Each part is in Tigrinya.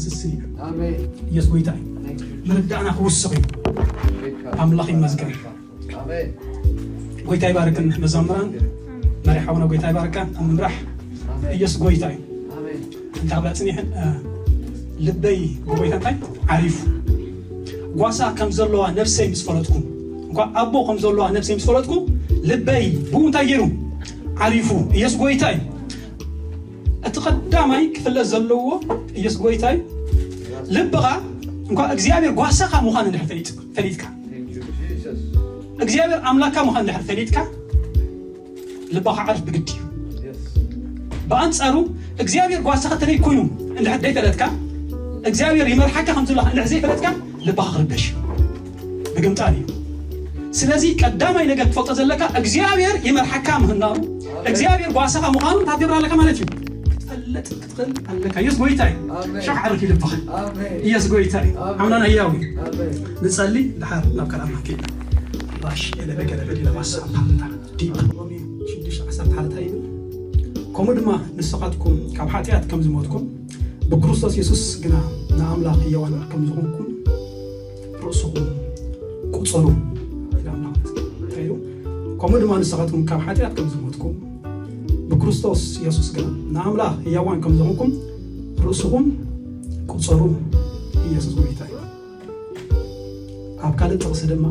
ስስን ኢና። ኣሜን። ኢየሱስ ጎይታ እዩ። Thank you. ምርዳእና ክውስኽ እዩ። ኣምላኽ ይመስገን። ኣሜን። ጎይታ ይባርክን መዘምራን፣ መሪሕ ሓውና ጎይታ ይባርካ ኣብ ምምራሕ። ኣሜን። ኢየሱስ ጎይታ እዩ። ኣሜን። እንታይ ክብላ ጽኒሐን፣ እ፣ ልበይ ብጎይታ እንታይ ዓሪፉ። ጓሳ ከም ዘለዋ ነፍሰይ ምስ ፈለጥኩ፣ እንኳ ኣቦ ከም ዘለዋ ነፍሰይ ምስ ፈለጥኩ፣ ልበይ ብኡ እንታይ ገይሩ ዓሪፉ። ኢየሱስ ጎይታ እዩ። እቲ ቀዳማይ ክፍለጥ ዘለዎ ኢየሱስ ጎይታ እዩ። ልብኻ እንኳ እግዚኣብሔር ጓሳኻ ምዃኑ እንድሕር ፈሊጥ-፣ ፈሊጥካ፣ እግዚኣብሔር ኣምላካ ምዃኑ እንድሕር ፈሊጥካ፣ ልባኻ ዓርፍ ብግዲ እዩ። ብኣንጻሩ እግዚኣብሔር ጓሳኻ ተለይ ኮይኑ እንድሕር ዘይፈለጥካ፣ እግዚኣብሔር ይመርሓካ ከም ዘለኻ እንድሕር ዘይፈለጥካ፣ ልባኻ ክርበሽ እዩ። ብግምጣል እዩ። ስለዚ ቀዳማይ ነገር ትፈልጦ ዘለካ እግዚኣብሔር ይመርሓካ ምህላው፣ እግዚኣብሔር ጓሳኻ ምዃኑ እንታይ ትገብር ኣለካ ማለት እዩ። ክትፈልጥ ክትኽእል ኣለካ። ኢየሱስ ጎይታ እዩ። ኣሜን። ሻዕ ዓርፍ ይልባኻ። ኣሜን። ኢየሱስ ጎይታ እዩ። ኣሜን። ኣምላኽና ህያው እዩ። ኣሜን። ንጸሊ ድሓር ናብ ካልኣና ከይድና። ባሽ ኤለበ ገለበ ዲለ ማሳ ፓንታ። ዲፕሮሚ ሽዱሽተ ዓሰርተ ሓደ እንታይ ይብል? ከምኡ ድማ ንስኻትኩም ካብ ሓጢኣት ከም ዝሞትኩም ብክርስቶስ የሱስ ግና ንኣምላኽ ህያዋን ከም ዝኾንኩም ርእስኹም ቁጸሩ ይብል ኣምላኽ። እንታይ ኢሉ? ከምኡ ድማ ንስኻትኩም ካብ ሓጢኣት ከም ዝሞትኩም ብክርስቶስ የሱስ ግና ንኣምላኽ ህያዋን ከም ዝኾንኩም ርእስኹም ቁጸሩ። ኢየሱስ ጎይታ እዩ። ኣብ ካልእ ጥቕሲ ድማ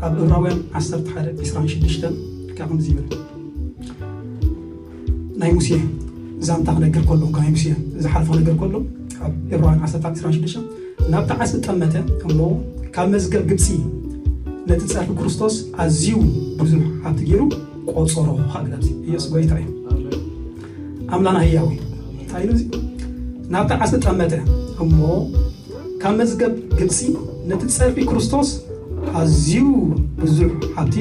ኣብ ዕብራውያን ዓሰርተ ሓደ ዕስራን ሽዱሽተን ከምዚ ይብል። ናይ ሙሴ ዛንታ ክነግር ከሎ፣ ናይ ሙሴ ዝሓለፈ ክነግር ከሎ፣ ኣብ ዕብራውያን ዓሰርተ ዕስራን ሽዱሽተን፣ "ናብቲ ዓስቢ ጠመተ እሞ ካብ መዝገብ ግብጺ ነቲ ጸርፊ ክርስቶስ ኣዝዩ ብዙሕ ሃብቲ ገይሩ ቆጸሮ" ይብል ኣብዚ። ኢየሱስ ጎይታ እዩ። ኣምላና ህያው እዩ። እንታይ ኢሉ እዚ? "ናብቲ ዓስቢ ጠመተ እሞ ካብ መዝገብ ግብጺ ነቲ ጸርፊ ክርስቶስ ኣዝዩ ብዙሕ ሃብቲ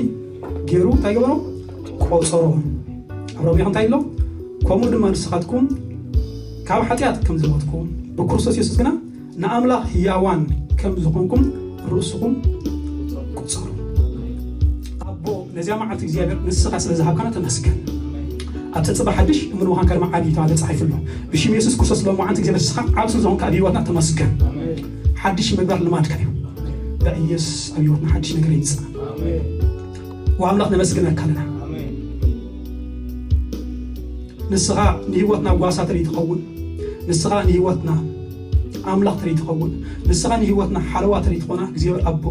ገይሩ" እንታይ ገበሮ? ቆጸሮ። ኣብ ሮሜ እንታይ ኣሎ? "ከምኡ ድማ ንስኻትኩም ካብ ሓጢኣት ከም ዝሞትኩም ብክርስቶስ የሱስ ግና ንኣምላኽ ህያዋን ከም ዝኾንኩም ርእስኹም ቁጸሩ።" ኣቦ፣ ነዚኣ መዓልቲ እግዚኣብሔር ንስኻ ስለ ዝሃብካና ተመስገን። ኣብቲ ጽባሕ ሓድሽ እሙን ምዃንካ ድማ ዓብዪ ተባሂሉ ተጻሒፉ ኣሎ። ብሽም የሱስ ክርስቶስ ሎማዓንቲ እግዚኣብሔር ንስኻ ዓቢ ስለ ዝኾንካ ኣብ ህይወትና ተመስገን። ሓድሽ ምግባር ልማድካ እዩ። ብኢየሱስ ኣብ ህይወትና ሓድሽ ነገር ይምጻእ። ወኣምላኽ ነመስግነካ ኣለና። ንስኻ ንህይወትና ጓሳ ተለይ ትኸውን፣ ንስኻ ንህይወትና ኣምላኽ ተለይ ትኸውን፣ ንስኻ ንህይወትና ሓለዋ ተለይ ትኾና፣ እግዚኣብሔር ኣቦ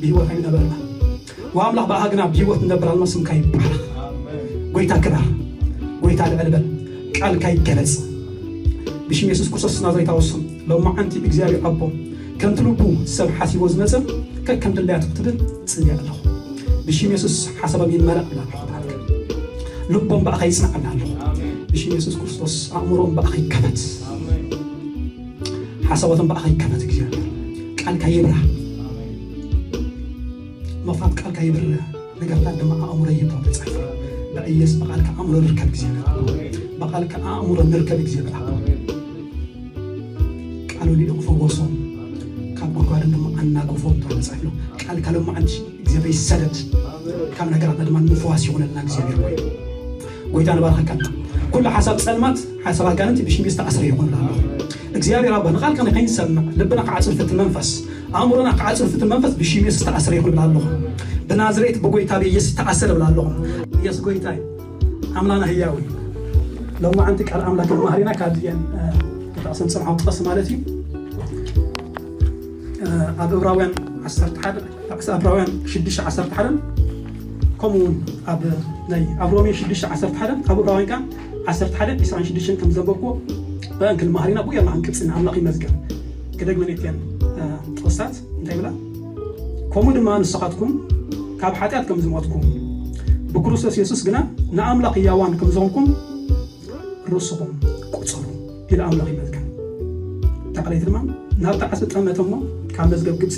ብህይወት ኣይምነበርና። ወኣምላኽ ብኣኻ ግና ብህይወት ንነብር ኣለና፣ ስምካ ይባረኽ። ጎይታ ክበር፣ ጎይታ ልዕል በል፣ ቃልካ ይገለጽ። ብሽም የሱስ ክርስቶስ ናዝሬታዊ ስም፣ ሎማዓንቲ እግዚኣብሔር ኣቦ፣ ከምቲ ልቡ ሰብ ሓሲቦ ዝመጸ፣ ከከም ድላያቱ ክትብል ጽልየ ኣለኹ። ብሽም የሱስ ሓሳቦም ይመላእ እብል ኣለኹ። ልቦም ብኣኻ ይጽናዕ እብል ኣለኹ። ብሽም የሱስ ክርስቶስ ኣእምሮም ብኣኻ ይከፈት። ሓሳባቶም ብኣኻ ይከፈት። እግዚኣብሔር ቃልካ ይብራህ። መፍራት ቃልካ ይብርህ። ነገርታት ድማ ኣእምሮ ይህብ ተባሂሉ ተጻሒፉ። ብኢየሱስ ብቃልካ ኣእምሮ ንርከብ እግዚኣብሔር። ብቃልካ ኣእምሮ ንርከብ እግዚኣብሔር። ቃል ወሊዱ ክፈወሶም፣ ካብ ጉድጓድን ድማ ኣናገፎም ተባሂሉ ተጻሒፉ ኣሎ። ቃልካ ሎማዓንቲ እግዚኣብሔር ይሰደድ። ካብ ነገራትና ድማ ምፍዋስ ይኹነልና እግዚኣብሔር ሆይ። ጎይታ ንባርኸካ። ኩሉ ሓሳብ ጸልማት፣ ሓሳብ ኣጋንንቲ ብሽም ዝተኣስረ ይኹን እላለኹ። እግዚኣብሔር ኣባ ንቃልካ ከይንሰምዕ ልብና ክዓጽር ፍትን መንፈስ፣ ኣእምሮና ክዓጽር ፍትን መንፈስ ብሽም የሱስ ዝተኣስረ ይኹን እብላለኹ። ብናዝሬት ብጎይታ ብኢየሱስ ዝተኣስረ እብላለኹ። ኢየሱስ ጎይታ እዩ። ኣምላና ህያው እዩ። ሎማዓንቲ ቃል ኣምላክ መሃሪና ካብዚአን፣ እ፣ ተጠቕሰን ጽንሖ ጥቕስ ማለት እዩ። እ፣ ኣብ ዕብራውያን ዓሰርተ ሓደ፣ ኣብ ዕብራውያን ሽዱሽተ ዓሰርተ ሓደ፣ ከምኡ እውን ኣብ ናይ፣ ኣብ ሮሜ ሽዱሽተ ዓሰርተ ሓደ፣ ኣብ ዕብራውያን ከኣ ዓሰርተ ሓደ ዕስራን ሽዱሽተን ከም ዘንበብኩዎ ብእንክል መሃሪና ብኡ የላ ክንቅጽል ኣምላኽ ይመስገን። ክደግመን እተን፣ እ፣ ጥቕስታት እንታይ ይብላ? ከምኡ ድማ ንስኻትኩም ካብ ሓጢኣት ከም ዝሞትኩም ብክርስቶስ የሱስ ግና ንኣምላኽ ህያዋን ከም ዝኾንኩም ርእስኹም ቁጸሩ ኢሉ ኣምላኽ ይመስገን። እታ ካልኣይቲ ድማ ናብቲ ዓስቢ ጠመተ እሞ ካብ መዝገብ ግብጺ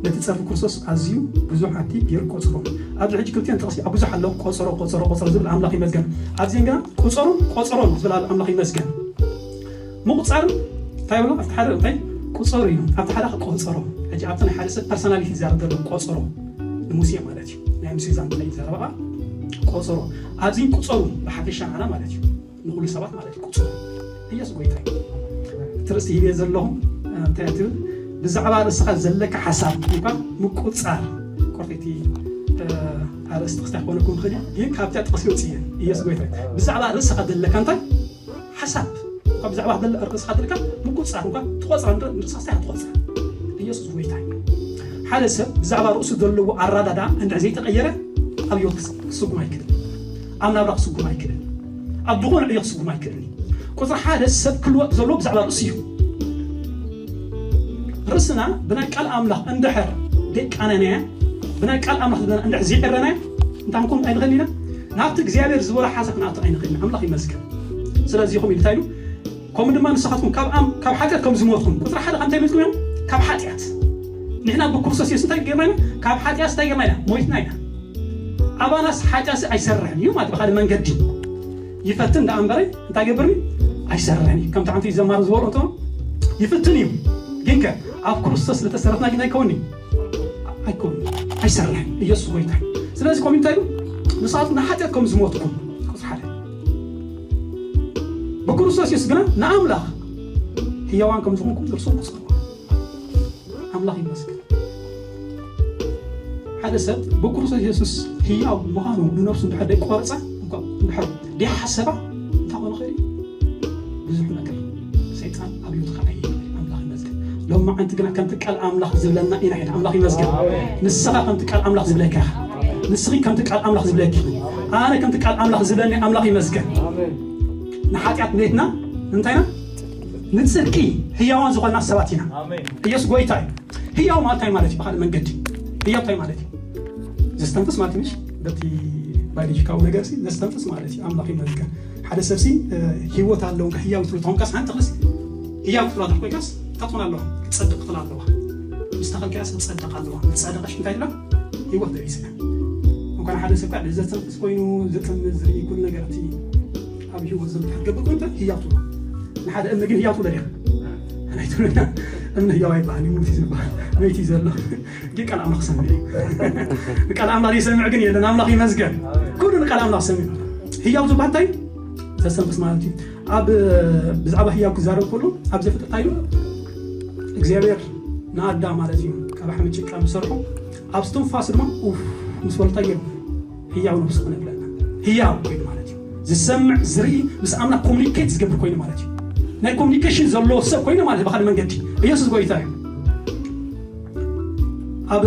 ነቲ ጸርፊ ክርስቶስ ኣዝዩ ብዙሕ ሃብቲ ገይሩ ቆጸሮ። ኣብዚ ሕጂ ክልቲኦን ጥቕሲ ኣብ ብዙሕ ኣሎ። ቆጸሮ፣ ቆጸሮ፣ ቆጸሮ ዝብል ኣምላኽ ይመስገን። ኣብዚአን ግና ቁጸሩን ቆጸሮን ዝብል ኣሎ። ኣምላኽ ይመስገን። ምቑጻር እንታይ ይብሎ? ኣብቲ ሓደ እንታይ ቁጸሩ እዩ። ኣብቲ ሓደ ቆጸሮ። ሕጂ ኣብቲ ናይ ሓደ ሰብ ፐርሶናሊቲ ይዛረብ ዘሎ ቆጸሮ ንሙሴ ማለት እዩ። ናይ ሙሴ ዛንታ እዩ ዝዛረብ። ቆጸሮ ኣብዚ ቁጸሩ ብሓፈሻ ንዓና ማለት እዩ። ንኹሉ ሰባት ማለት እዩ። ቁጸሩ ኢየሱስ ጎይታ እዩ። ርእሲ ሂበ ዘለኹ እንታይ ትብል? ብዛዕባ ርእስኻ ዘለካ ሓሳብ እንኳ ምቁጻር። ኮርተይቲ ኣርእስቲ ክስታይ ክኾነኩም ይኽእል እዩ፣ ግን ካብታ ጥቕሲ ወፅእ እየ። ኢየሱስ ጎይታ። ብዛዕባ ርእስኻ ዘለካ እንታይ ሓሳብ እንኳ፣ ብዛዕባ ርእስኻ ዘለካ ምቁጻር እንኳ ትቆጽራ፣ ንርእስኻ ስታይ ትቆጽራ። ኢየሱስ ጎይታ እዩ። ሓደ ሰብ ብዛዕባ ርእሱ ዘለዎ ኣራዳዳ እንድዕ ዘይተቐየረ፣ ኣብ ህይወት ክስጉም ኣይክእልን። ኣብ ናብራ ክስጉም ኣይክእልን። ኣብ ዝኾነ ዕዮ ክስጉም ኣይክእልን። ቁፅሪ ሓደ ሰብ ክልወጥ ዘለዎ ብዛዕባ ርእሱ እዩ። ርእስና ብናይ ቃል ኣምላኽ እንድሕር ደቃነናያ፣ ብናይ ቃል ኣምላኽ ዘለና እንድሕር ዘይዕረናያ፣ እንታይ ክንከውን ኣይንኽእል ኢና? ናብቲ እግዚኣብሔር ዝበሎ ሓሳብ ክንኣቱ ኣይንኽእል ኢና። ኣምላኽ ይመስገን። ስለዚ ይኹም ኢሉ እንታይ ኢሉ? ከምኡ ድማ ንስኻትኩም ካብ ኣም-፣ ካብ ሓጢኣት ከም ዝሞትኩም፣ ቁፅሪ ሓደ ካብ እንታይ ሞትኩም እዮም? ካብ ሓጢኣት። ንሕና ብክርስቶስ የሱስ እንታይ ጌርና ኢና? ካብ ሓጢኣት እንታይ ጌርና ኢና? ሞይትና ኢና። ኣባናስ ሓጢኣት ኣይሰርሕን እዩ ማለት ብኻልእ መንገዲ ይፈትን ደኣ እምበረ እንታይ ገብርኒ? ኣይሰርሕን እዩ። ከምቲ ሓንቲ ዘማሪ ዝበሎ እንተ ይፍትን እዩ፣ ግንከ ኣብ ክርስቶስ ስለተሰረትና ግን ኣይከውንኒ? ኣይከውንኒ። ኣይሰርሕን። ኢየሱስ ጎይታ እዩ። ስለዚ ኮሚንታ እዩ ንስኻትኩም ንሓጢኣት ከም ዝሞትኩም፣ ቁፅሪ ሓደ። ብክርስቶስ የሱስ ግና ንኣምላኽ ህያዋን ከም ዝኾንኩም ንርእስኹም ቁጸሩ። ኣምላኽ ይመስገን። ሓደ ሰብ ብክርስቶስ የሱስ ህያው ምዃኑ ንነፍሱ እንድሕር ደይቆረጸ፣ እንኳ እንድሕር ደይሓሰባ፣ እንታይ ክኾን ይኽእል እዩ? ብዙሕ ነገር ሰይጣን ኣብ ህይወትካ ኣየየለ። ኣምላኽ ይመስገን። ሎማዓንቲ ግና ከምቲ ቃል ኣምላኽ ዝብለና ኢና ሄድና። ኣምላኽ ይመስገን። ኣሜን። ንስኻ ከምቲ ቃል ኣምላኽ ዝብለካ ኢኻ። ንስኺ ከምቲ ቃል ኣምላኽ ዝብለኪ። ኣነ ከምቲ ቃል ኣምላኽ ዝብለኒ ኣምላኽ ይመስገን። ኣሜን። ንሓጢኣት ሜትና፣ እንታይ ኢና? ንጽድቂ ህያዋን ዝኾንና ሰባት ኢና። ኣሜን። ኢየሱስ ጎይታ እዩ። ህያው ማለት እንታይ ማለት እዩ? ብኻልእ መንገዲ ህያው እንታይ ማለት እዩ? ዘስተንፍስ ማለት እዩ። በቲ ባዮሎጂካዊ ነገር ሲ ዘስተንፍስ ማለት እዩ። ኣምላኽ ይመስገን። ሓደ ሰብ ሲ፣ እ፣ ህይወት ኣለዎ፣ ህያው ትብሎ ተኾንካስ፣ ሓንቲ ክልስ ህያው ትብሎ ተኾንካስ፣ እንታይ ትኾን ኣለዋ? ክትጸድቕ ትኽእል ኣለዋ። ምስ ተኸልካያስ ክትጸድቕ ኣለዋ። ምስ ጸደቐሽ እንታይ ኣሎ? ህይወት ደሪስና። እንኳን ሓደ ሰብ ከዓ ዘስተንፍስ ኮይኑ፣ ዝጥምት፣ ዝርኢ ኩሉ ነገር እቲ ኣብ ህይወት ዘሎ ክትገብር ኮይኑ ህያው ትብሎ። ንሓደ እምኒ ግን ህያው ትብሎ ዲኻ? ናይ ትብሎ። እምኒ ህያው ኣይበሃል፣ ይሙት እዩ ዝበሃል። መይቲ እዩ ዘሎ። ግን ቃል ኣምላኽ ሰሚዕ እዩ። ቃል ኣምላኽ ይሰምዕ ግን የለን። ኣምላኽ ይመስገን። ኩሉ ንቃል ኣምላኽ ሰሚዕ። ህያው ዝበሃል እንታይ? ዘስተንፍስ ማለት እዩ። ኣብ ብዛዕባ ህያው ክዛረብ ከሎ ኣብ ዘፍጥረት እንታይ ኢሉ? እግዚኣብሔር ንኣዳም ማለት እዩ ካብ ሓመድ ጭቃ ምስ ሰርሖ ኣብ ስትንፋሱ ድማ ኡፍ ምስ በሎ እንታይ ገይሩ? ህያው ነብሲ ክነብለና ህያው ኮይኑ ማለት እዩ። ዝሰምዕ ዝርኢ ምስ ኣምላኽ ኮሙኒኬት ዝገብር ኮይኑ ማለት እዩ። ናይ ኮሙኒኬሽን ዘለዎ ሰብ ኮይኑ ማለት እዩ። ብኻልእ መንገዲ ኢየሱስ ጎይታ እዩ። ኣብ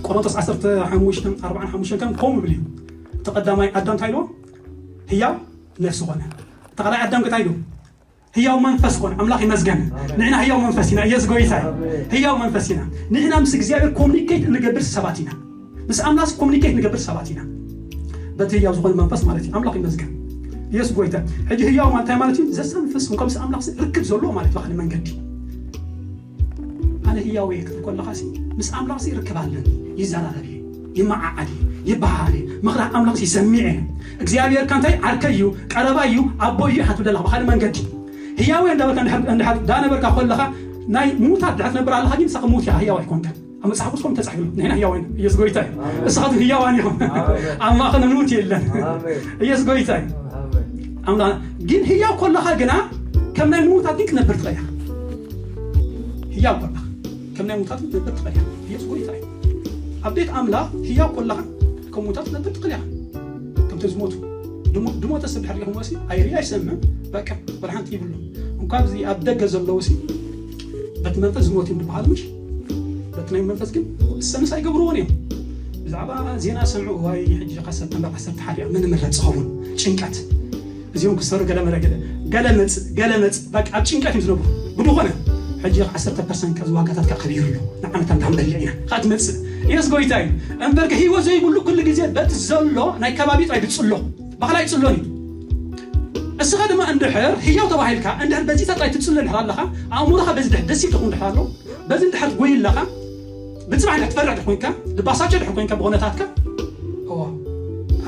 ቆሮንቶስ ዓሰርተ ሓሙሽተ ኣርባዓን ሓሙሽተን ከም ከምኡ ይብል እዩ። እቲ ቀዳማይ ኣዳም እንታይ ኢልዎ? ህያው ነፍሲ ኾነ። እቲ ካልኣይ ኣዳም እንታይ ኢሉ? ህያው መንፈስ ኮነ። ኣምላኽ ይመስገን። ኣሜን። ንሕና ህያው መንፈስ ኢና። ኢየሱስ ጎይታ እዩ። ኣሜን። ህያው መንፈስ ኢና። ንሕና ምስ እግዚኣብሔር ኮሙኒኬት እንገብር ሰባት ኢና። ምስ ኣምላኽ ኮሙኒኬት ንገብር ሰባት ኢና። በቲ ህያው ዝኾነ መንፈስ ማለት እዩ። ኣምላኽ ይመስገን። ኢየሱስ ጎይታ። ሕጂ ህያው ማለት እንታይ ማለት እዩ? ዘስተንፍስ፣ እንኳ ምስ ኣምላኽ ርክብ ዘለዎ ማለት እዩ። ብኻልእ መንገዲ ኣነ ህያው እየ ክትብል ከለኻ ሲ፣ ምስ ኣምላኽ ሲ ርክብ ኣለኒ፣ ይዘራረብ እየ፣ ይመዓዓድ እየ፣ ይበሃሃል እየ፣ ምኽሪ ኣምላኽ ሲ ይሰሚዕ እየ። እግዚኣብሔር ከ እንታይ ዓርከይ እዩ፣ ቀረባ እዩ፣ ኣቦ እዩ ኢኻ ትብል ዘለኻ ብኻልእ መንገዲ። ህያው እየ እንዳበልካ እንድሕር፣ እንድሕር ዳነበርካ ከለኻ፣ ናይ ምዉታት ድሕር ትነብር ኣለኻ፣ ግን ንስኻ ምዉት ኢኻ፣ ህያው ኣይኮንካን። ኣብ መጽሓፍ ቅዱስ ከምኡ ተጻሒፉ ኣሎ። ንሕና ህያዋን ኢና። ኢየሱስ ጎይታ እዩ። ኣሜን። ንስኻትኩም ህያዋን ኢኹም። ኣሜን። ኣብ ማእኸል ምዉት የለን። ኣሜን። ኢየሱስ ጎይታ እዩ። ኣሜን። ኣምላኽ ግን ህያው ከለኻ ግና ከም ናይ ምዉታት ግን ክትነብር ትኽእል ኢኻ። ህያው ከለኻ ከም ናይ ምዉታት ግን ክትነብር ትኽእል ኢኻ። ኢየሱስ ጎይታ እዩ። ኣብ ቤት ኣምላኽ ህያው ከለኻ ከም ምዉታት ክትነብር ትኽእል ኢኻ። ከምቶም ዝሞቱ ድሞ-፣ ድሞተ ሰብ ድሕር ሪኢኹም ወሲ ኣይርኢ ኣይሰምዕ በቃ ወላ ሓንቲ ይብሉ። እንኳ ኣብዚ ኣብ ደገ ዘለዉ ሲ በቲ መንፈስ ዝሞት እዮም ዝበሃሉ ምሽ በቲ ናይ መንፈስ ግን ሰንስ ኣይገብርዎን እዮም። ብዛዕባ ዜና ሰምዑ ዋይ ሕጂ ካብ ሰፕተምበር ዓሰርተ ሓደ እያ መን ምረጽ ኸውን ጭንቀት እዚኦም ክሰሩ ገለ መለ ገለ ገለ መጽ ገለ መጽ በቃ ኣብ ጭንቀት እዮም ዝነብሩ። ብድኾነ ሕጂ ዓሰርተ ፐርሰንት ካብ ዋጋታት ካብ ከቢሩ ኣሎ ንዓመታት እንዳንበልዕ ኢና ካብ ትመጽእ ኢየሱስ ጎይታ እዩ። እምበር ከ ህይወት ዘይብሉ ኩሉ ግዜ በቲ ዘሎ ናይ ከባቢ ጥራይ ድጽሎ ባዕላ ኣይጽሎን እዩ። እስኻ ድማ እንድሕር ህያው ተባሂልካ እንድሕር በዚታት ጥራይ ትጽሎ እንድሕር ኣለኻ ኣእምሮኻ በዚ ድሕር ደስ ይብልኩም እንድሕር ኣሎ በዚ እንድሕር ትጎይ ኣለኻ ብጽባሕ እንድሕር ትፈርሕ ድሕር ኮንካ ድባሳጨ ድሕር ኮንካ ብኾነታትካ እዋ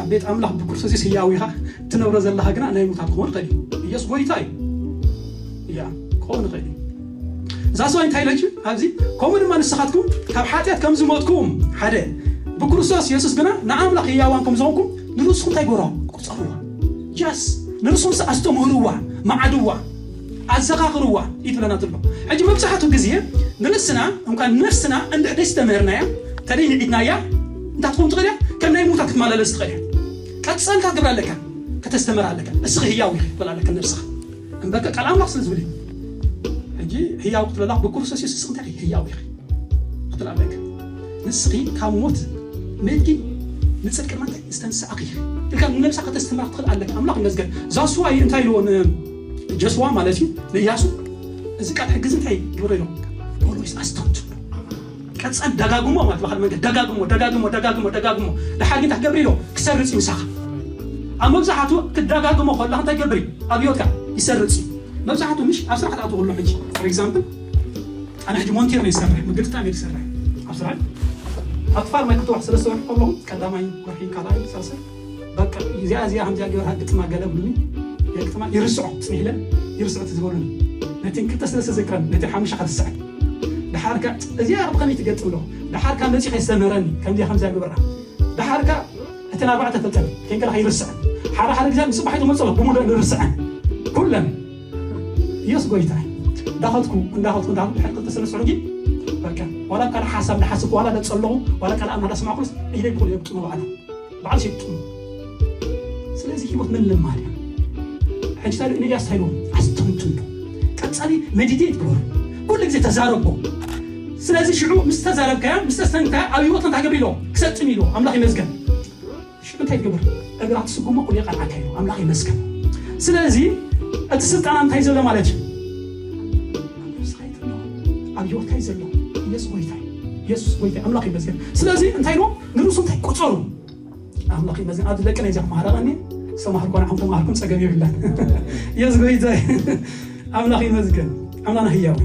ኣብ ቤት ኣምላኽ ብክርስቶስ የሱስ ህያው ኢኻ። ትነብሮ ዘለኻ ግና ናይ ሙታት ክኾን ይኽእል እዩ። ኢየሱስ ጎይታ እዩ። ያ ክኸውን ይኽእል እዩ። እዛ ሰው እንታይ ኢለች ኣብዚ ከምኡ ድማ ንስኻትኩም ካብ ሓጢኣት ከም ዝሞትኩም ሓደ ብክርስቶስ የሱስ ግና ንኣምላኽ ህያዋን ከም ዝኾንኩም ንርእስኹም እንታይ ጎሮ ቁጸርዋ ጃስ ንርእስኹም ኣስተምህርዋ መዓድዋ ኣዘኻኽርዋ እዩ ትብለና ትሎ። ሕጂ መብዛሕትኡ ግዜ ንርእስና እምካ ነፍስና እንድሕር ደይስተምህርናያ፣ ተደይ ንዒድናያ፣ እንታይ ክትኸውን ትኽእል እያ? ከም ናይ ምዉታት ክትመላለስ ትኽእል እያ። ቀጸልካ ክትገብር ኣለካ፣ ከተስተምህር ኣለካ። እስኺ ህያው ኢኺ ክትብል ኣለካ ነብስኻ። እምበርከ ቃል ኣምላኽ ስለ ዝብል እዩ። ሕጂ ህያው ክትብል ኣለኻ፣ ብክርስቶስ የሱስ እንታይ ኢኺ? ህያው ኢኺ ክትብል ኣለካ። ንስኺ ካብ ሞት ነድኪ ንጽድቂ ማንታይ ዝተንስኣኺ ኢልካ ንነብሳ ከተስተምራ ክትኽእል ኣለካ። ኣምላኽ ይመስገን። ዛስዋ እዩ እንታይ ኢልዎ ንጀስዋ ማለት እዩ ንእያሱ፣ እዚ ቃል ሕጊ እዚ እንታይ ግብረ ኢሎ? ኦልዌይስ ኣስተውት ቀጻል ደጋግሞ ማለት በኻል መንገድ ደጋግሞ ደጋግሞ ደጋግሞ ደጋግሞ ደሓር ግን ክትገብር ኢሎ ክሰርጽ እዩ ምሳኻ። ኣብ መብዛሕቱ ክደጋግሞ ከላ እንታይ ገብር እዩ? ኣብ ህይወትካ ይሰርጽ እዩ። መብዛሕቱ ምሽ ኣብ ስራሕ ትኣትው ከሎ ሕጂ for example ኣነ ሕጂ ሞንቴር ነው ይሰርሕ ምግጥጣም እየ ዝሰርሕ ኣብ ስራሕ ኣብ ፋር ማይ ክትዋሕ ስለ ዝሰርሕ ከለኹ ቀዳማይ ወርሒ ካልኣይ ሳልሳይ በቃ እዚኣ እዚኣ ከምዚኣ ገበርካ ግጥማ ገለ ብሉኒ ግጥማ ይርስዖ ጽኒሕለ ይርስዖ ትዝበሉኒ ነቲ ክልተ ስለ ዘክረን ነቲ ሓሙሽተ ከርስዐን ደሓርካ እዚኣ ብኸመይ ትገጥም ዶ ደሓርካ መጺ ከይስተምህረኒ ከምዚኣ ከምዚኣ ገበርካ ደሓርካ እተን ኣርባዕተ ፈልጠን ከንገላ ከይርስዐን ሓደ ሓደ ግዜ ንጽባሒቱ መጸሎ ብሙሉእ ንርስዐን ኩለን ኢየሱስ ጎይታ እንዳኸትኩ እንዳኸትኩ እንዳኸትኩ ድሕሪ ክልተ ሰለስተ ሕጂ በቃ ዋላ ቃል ሓሳብ እንዳሓስብኩ ዋላ ደጸለኹ ዋላ ቃል ኣምና እንዳስማዕኩስ ኢደይ ኩሉ የብጥሙ ባዕላ ባዕሉ ሸጡ ስለዚህ ህይወት ምን ልማድ ሕጂ ታዲያ ንያስ ታይሎ ኣስተንትኑ ቀጻሊ ሜዲቴት ግበሩ ኩሉ ግዜ ተዛረቦ ስለዚህ ሽዑ ምስ ተዛረብካያ ምስ ተስተንካያ ኣብ ህይወት እንታይ ገብር ኢሎ ክሰጥም ኢሎ ኣምላኽ ይመስገን ሽዑ እንታይ ትገብር እግራ ትስጉሞ ኩሉ የቃልዓካ እዩ ኣምላኽ ይመስገን ስለዚ እቲ ስልጣና እንታይ ዘሎ ማለት እዩ ኣብ ህይወትካ እዩ ዘሎ ኢየሱስ ጎይታ ኢየሱስ ጎይታ ኣምላኽ ይመስገን ስለዚ እንታይ ነው ንርሱ እንታይ ቁጸሩ ኣምላኽ ይመስገን ኣብዚ ደቂ ናይ ዚኹም ሃረቐኒ ዝተማሃርኮ ንዓኹም ተማሃርኩም ጸገም የብላን ኢየሱስ ጎይታ ኣምላኽ ይመስገን ኣምላኽና ህያው